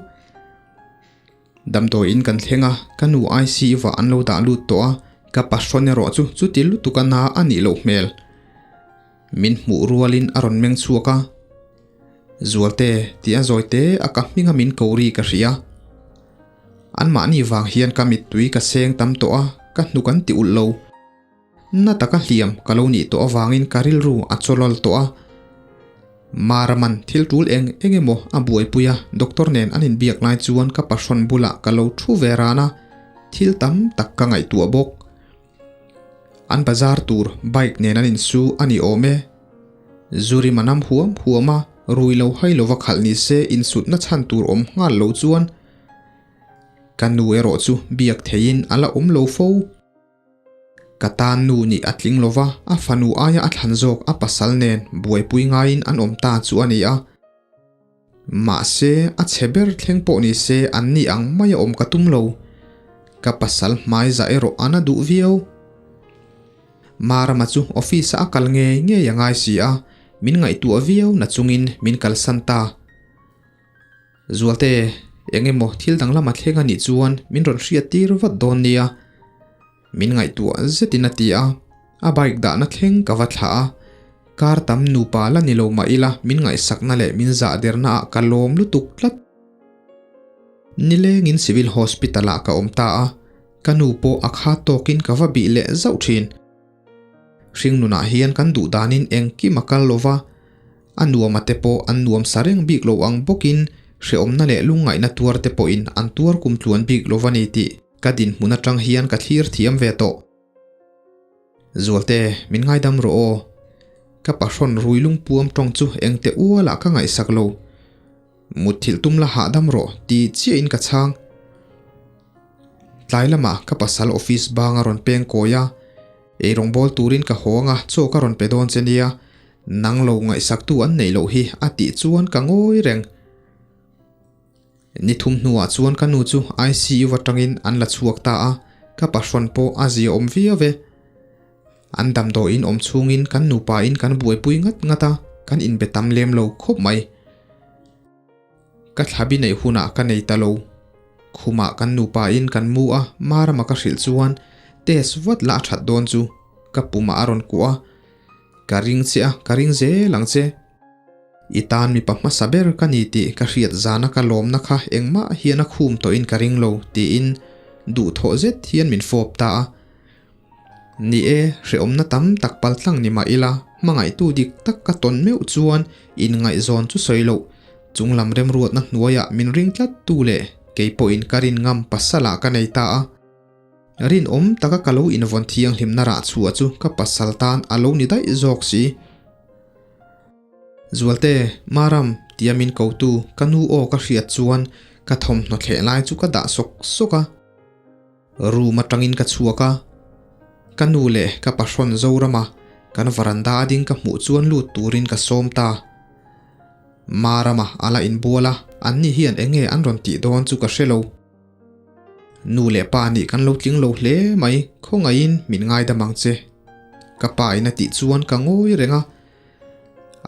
Damdawiin kan thleng a, ka nu ICU ah an lo dah lut tawh a, ka pahrawn erawh chu chuti lutuk a na a nih loh hmel. Min hmuh rualin a rawn meng chhuak a, Zualte ti a zawi te a ka hminga min ko ri ka hria. Anmahni vang hian ka mittui ka seng tam tawh a, ka hnuk an ti ulh lo. Na taka hliam ka lo nih tawh avangin ka rilru a chawlawl tawh a. Maraman thil tul eng eng emaw a buaipui a, doctor nen an inbiak lai chuan ka pahrawn bulah ka lo thu ve ran a, thil tam tak ka ngaihtuah bawk. An bazar tur bike nen an insu a ni awm e. Zuri manam huam huam a, rui lo hai lova khalh ni se insutna chhan tur awm nghal lo chuan ka nu erawh chu biak theihin a la awm lo fo. Ka tan nu nih a tling lo va, a fanu aia a thlan zawk a pasal nen buaipui ngaiin an awm ta chu a ni a. Mahse, a chhe ber thleng pawh ni se an ni ang maia awm ka tum lo. Ka pasal hmai zah erawh a na duh viau. Marama chu office-ah a kal ngei ngei a ngai si a, min ngaihtuah viau na chungin min kalsan ta. Zualte, eng emaw thil danglam a thleng a nih chuan min rawn hriat tir vat dawn nia. Min ngaihtuah zetin a ti a, a bike dahna thleng ka va thlah a, kar tam nupa la ni lo mah ila min ngaihsakna leh min zah derna ah ka lawm lutuk tlat. Nilengin Civil Hospital ah ka awm ta a, ka nu pawh a kha tawkin ka va bih leh zauh thin. Hringnunah hian kan duh danin engkim a kal lo va, a nuama te pawh an nuam sa reng bik lo ang bawkin hrehawmna leh lungngaihna tuar te pawhin an tuar kum tluan bik lo va ni tih ka dinhmun atang hian ka thlir thiam ve tawh. Zualte, min ngaidam rawh aw. Ka pahrawn rui lungpuam tawng chu engte ualah ka ngaihsak lo. Mutthilh tum la hahdam rawh ti chiahin ka chhang. Tlai lamah ka pasal office bang a rawn peng kawi a, eirawng bawl turin ka haw anga chaw ka rawn pe dawn che nia, nang lo ngaihsaktu an neih loh hi a tih chuan ka ngawi reng. Ni thum hnuah chuan ka nu chu ICU atangin an la chhuak ta a, ka pahrawn pawh a zia awm viau e. An damdawiin awm chhungin kan nupain kan buaipui ngat ngat a, kan inbe tam lem lo khawp mai. Ka thlabi neih hunah ka nei ta lo. Khumah kan nupain kan mu a, Marama ka hrilh chuan test vat la a that dawn chu ka pumah a rawn kuah a, Ka ring che a, ka ring zel ang che. I tan mipa hmasa ber ka ni tih ka hriat zana ka lawmna kha engmah hian a khum tawhin ka ring lo tiin duhthawh zet hian min fawp ta a. Ni e, hrehawmna tam tak paltlang ni mah ila, hmangaihtu dik tak ka tawn meuh chuan inngaihzawn chu sawi loh, chunglam remruatna hnuaiah min ring tlat tu leh kei pawhin ka rin ngam pasalah ka nei ta a. Rinawm taka ka lo invawn thianghlimna rah chhuah chu ka pasal tan a lo ni daih zawk si. Zualte, Maram, tia min kotu ka nu aw ka hriat chuan ka thawmhnaw thleh lai chu ka dah sawk sawk a. Room atangin ka chhuak a, ka nu leh ka pahrawn Zorama kan varanda a ding ka hmuh chuan lut turin ka sawm ta. Marama a la inbual a, anni hian eng nge an rawn tih dawn chu ka hre lo. Nu leh pa nih kan lo tling lo hle mai, khawngaihin min ngaidam ang che. Ka pa in a tih chuan ka ngawi reng a,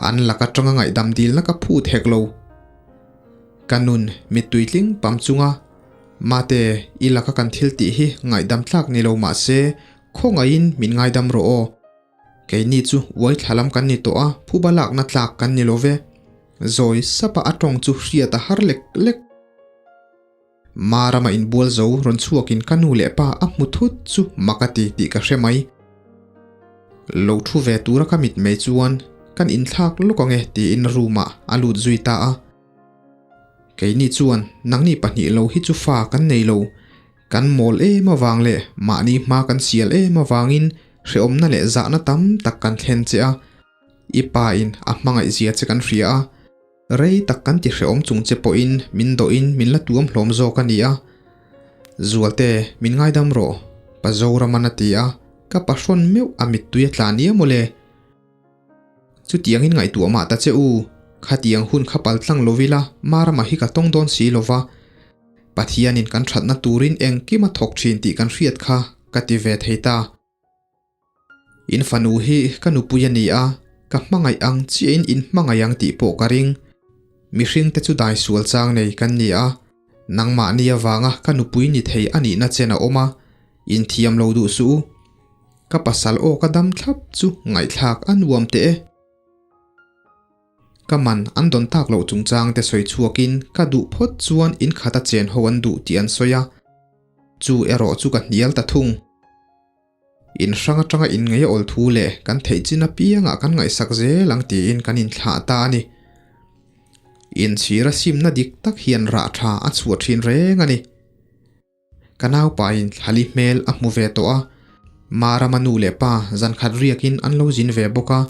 an lak atanga ngaihdam dilna ka phut hek lo. Ka nun mittui tling pam chunga. Mate, i laka kan thil tih hi ngaihdam tlak ni lo mah se, khawngaihin min ngaidam rawh aw. Keini chu uai thla lam kan ni tawh a, phuba lakna tlak kan ni lo ve. Zawi sapa a tawng chu hriat a har lek lek. Ma rama inbual zo rawn chhuakin ka nu leh pa a hmu thut chu mak a ti tih ka hre mai. Lo thu ve tura ka mit mai chuan kan inthlak lawk ange tiin room ah a lut zui ta a. Keini chuan nangni pahnih lo hi chu fa kan nei lo, kan mawl em avang leh mahni hma kan sial em avangin hrehawmna leh zahna tam tak kan thlen che a, i pa in a hmangaih zia che kan hria a. Rei tak kan ti hrehawm chung che pawhin min dawhin min la tuam hlawm zawk a ni a. Zualte, min ngaidam rawh, Pa Zoraman a ti a, ka pahrawn meuh a mittui a tla nia mawle. Chutiangin ngaihtuah mah ta che u, khatiang hun kha pal tlang lo ila Marama hi ka tawng dawn si lova, Pathianin kan thatna turin engkim a thawk thin tih kan hriat kha ka ti ve thei ta. In fanu hi ka nupui a ni a, ka hmangaih ang chiahin in hmangaih ang tih pawh ka ring. Mihring te chu dai sual chang nei kan ni a, nangmahni avanga ka nupui ni thei a nihna chen a awm a, inthiam lo duh suh u. Ka pasal aw ka dam thlap chu ngaihthlak a nuam teh e. Ka man an dawn tak loh chungchang te sawi chhuakin ka duh phawt chuan in khata chen ho an duh tih an sawi a, chu erawh chu ka hnial ta thung. In hrang atanga inngei a awl thu leh kan theih chin apiangah kan ngaihsak zel ang tiin kan inthlah ta a ni. Inchhira simna dik tak hian rah tha a chhuah thin reng a ni. Ka naupain thlali hmel a hmu ve tawh a, Marama nu leh pa zankhat riakin an lo zin ve bawk a.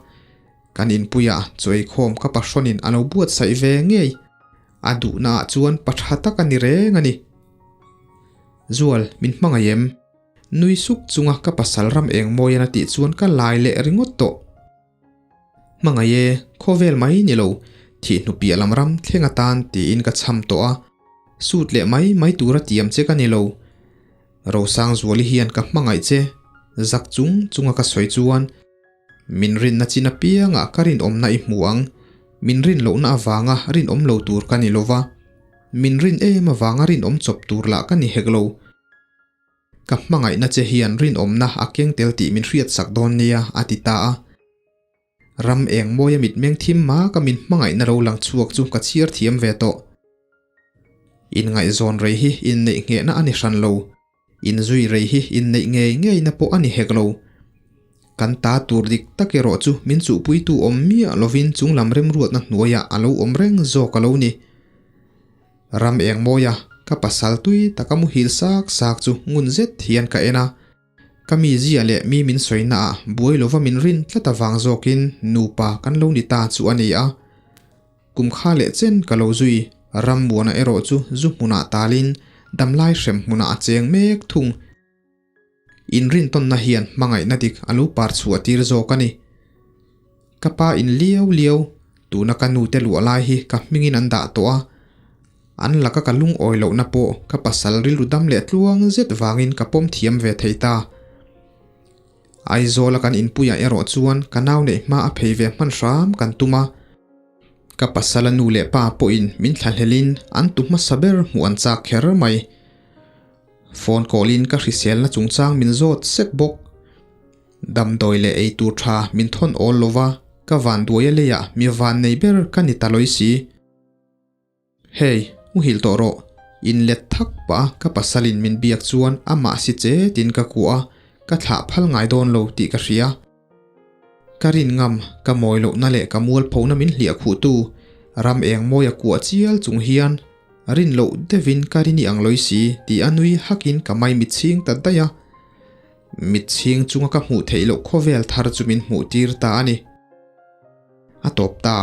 Kan inpuiah chawikhawm ka pahrawnin a lo buatsaih ve ngei. A duhnaah chuan pa tha tak a ni reng a ni. Zual, min hmangaih em? Nui suk chunga ka pasal ram eng mawi an a tih chuan ka lai leh ringawt tawh. Hmangaih e, khawvel mai ni lo, thih hnu piah lam ram thleng atan tiin ka cham tawh a, sut leh mai mai tura tiam che ka ni lo. Rosangzuali hian ka hmangaih che, zak chung chunga ka sawi chuan min rinna chin apiangah ka rinawmna i hmu ang, min rin lohna avanga rinawm lo tur ka ni lova, min rin em avanga rinawm chawp tur lah ka ni hek lo. Ka hmangaihna che hian rinawmna a keng tel tih min hriatsak dawn nia, a ti ta a. Ram eng mawia mitmeng thim ma ka min hmangaihna lo lang chhuak chu ka chhiar thiam ve tawh. Inngaihzawn rei hi inneih nghehna a ni hran lo. Inzui rei hi inneih ngei ngeina pawh a ni hek lo. Kan ta tur dik tak erawh chu min chuhpuitu awm miah lovin chunglam remruatna hnuaiah a lo awm reng zawk a lo ni. Ram eng mawia ka pasal tui taka muhil sak sak chu ngun zet hian ka en a, ka mi zia leh mi min sawina ah buai lova min rin tlat avang zawkin nupa kan lo ni ta chu a ni a. Kum kha leh chen ka lo zui, ram muana erawh chu zu hmunah talin damlai hrem hmunah a cheng mek thung. Inrintawnna hian hmangaihna dik a lo par chhuah tir zawk a ni. Ka pa in liau liau, tuna ka nute luah lai hi ka hmingin an dah tawh a. An laka ka lungawi lohna pawh ka pasal rilru dam leh tluang zet vangin ka pawm thiam ve thei ta. Aizawla kan inpuiah erawh chuan ka nau neih hma a phei ve hman hram kan tum a. Ka pasala nu leh pa pawhin min thlahlelin an tu hmasa ber hmuh an chak kher mai. Phone call in ka hriselna chungchang min zawt sek bawk. Damdawi leh ei tur tha min thawn awl lova, ka vanduai a leiah mi van nei ber ka ni ta lawi si. Hey, muhil tawh rawh. In let thak pah a ka pasalin min biak chuan amah si che tiin ka kuah a, ka thlah phal ngai dawn lo tih ka hria. Ka rin ngam, ka mawi lohna leh ka mualphona min hliah khuhtu ram eng mawi a kuah chial chung hian rin loh deuhin ka rin i ang lawi si tih a nui hakin ka mai mitchhing ta daih a. Mitchhing chunga ka hmuh theih loh khawvel thar chu min hmuh tir ta a ni. A tawp ta.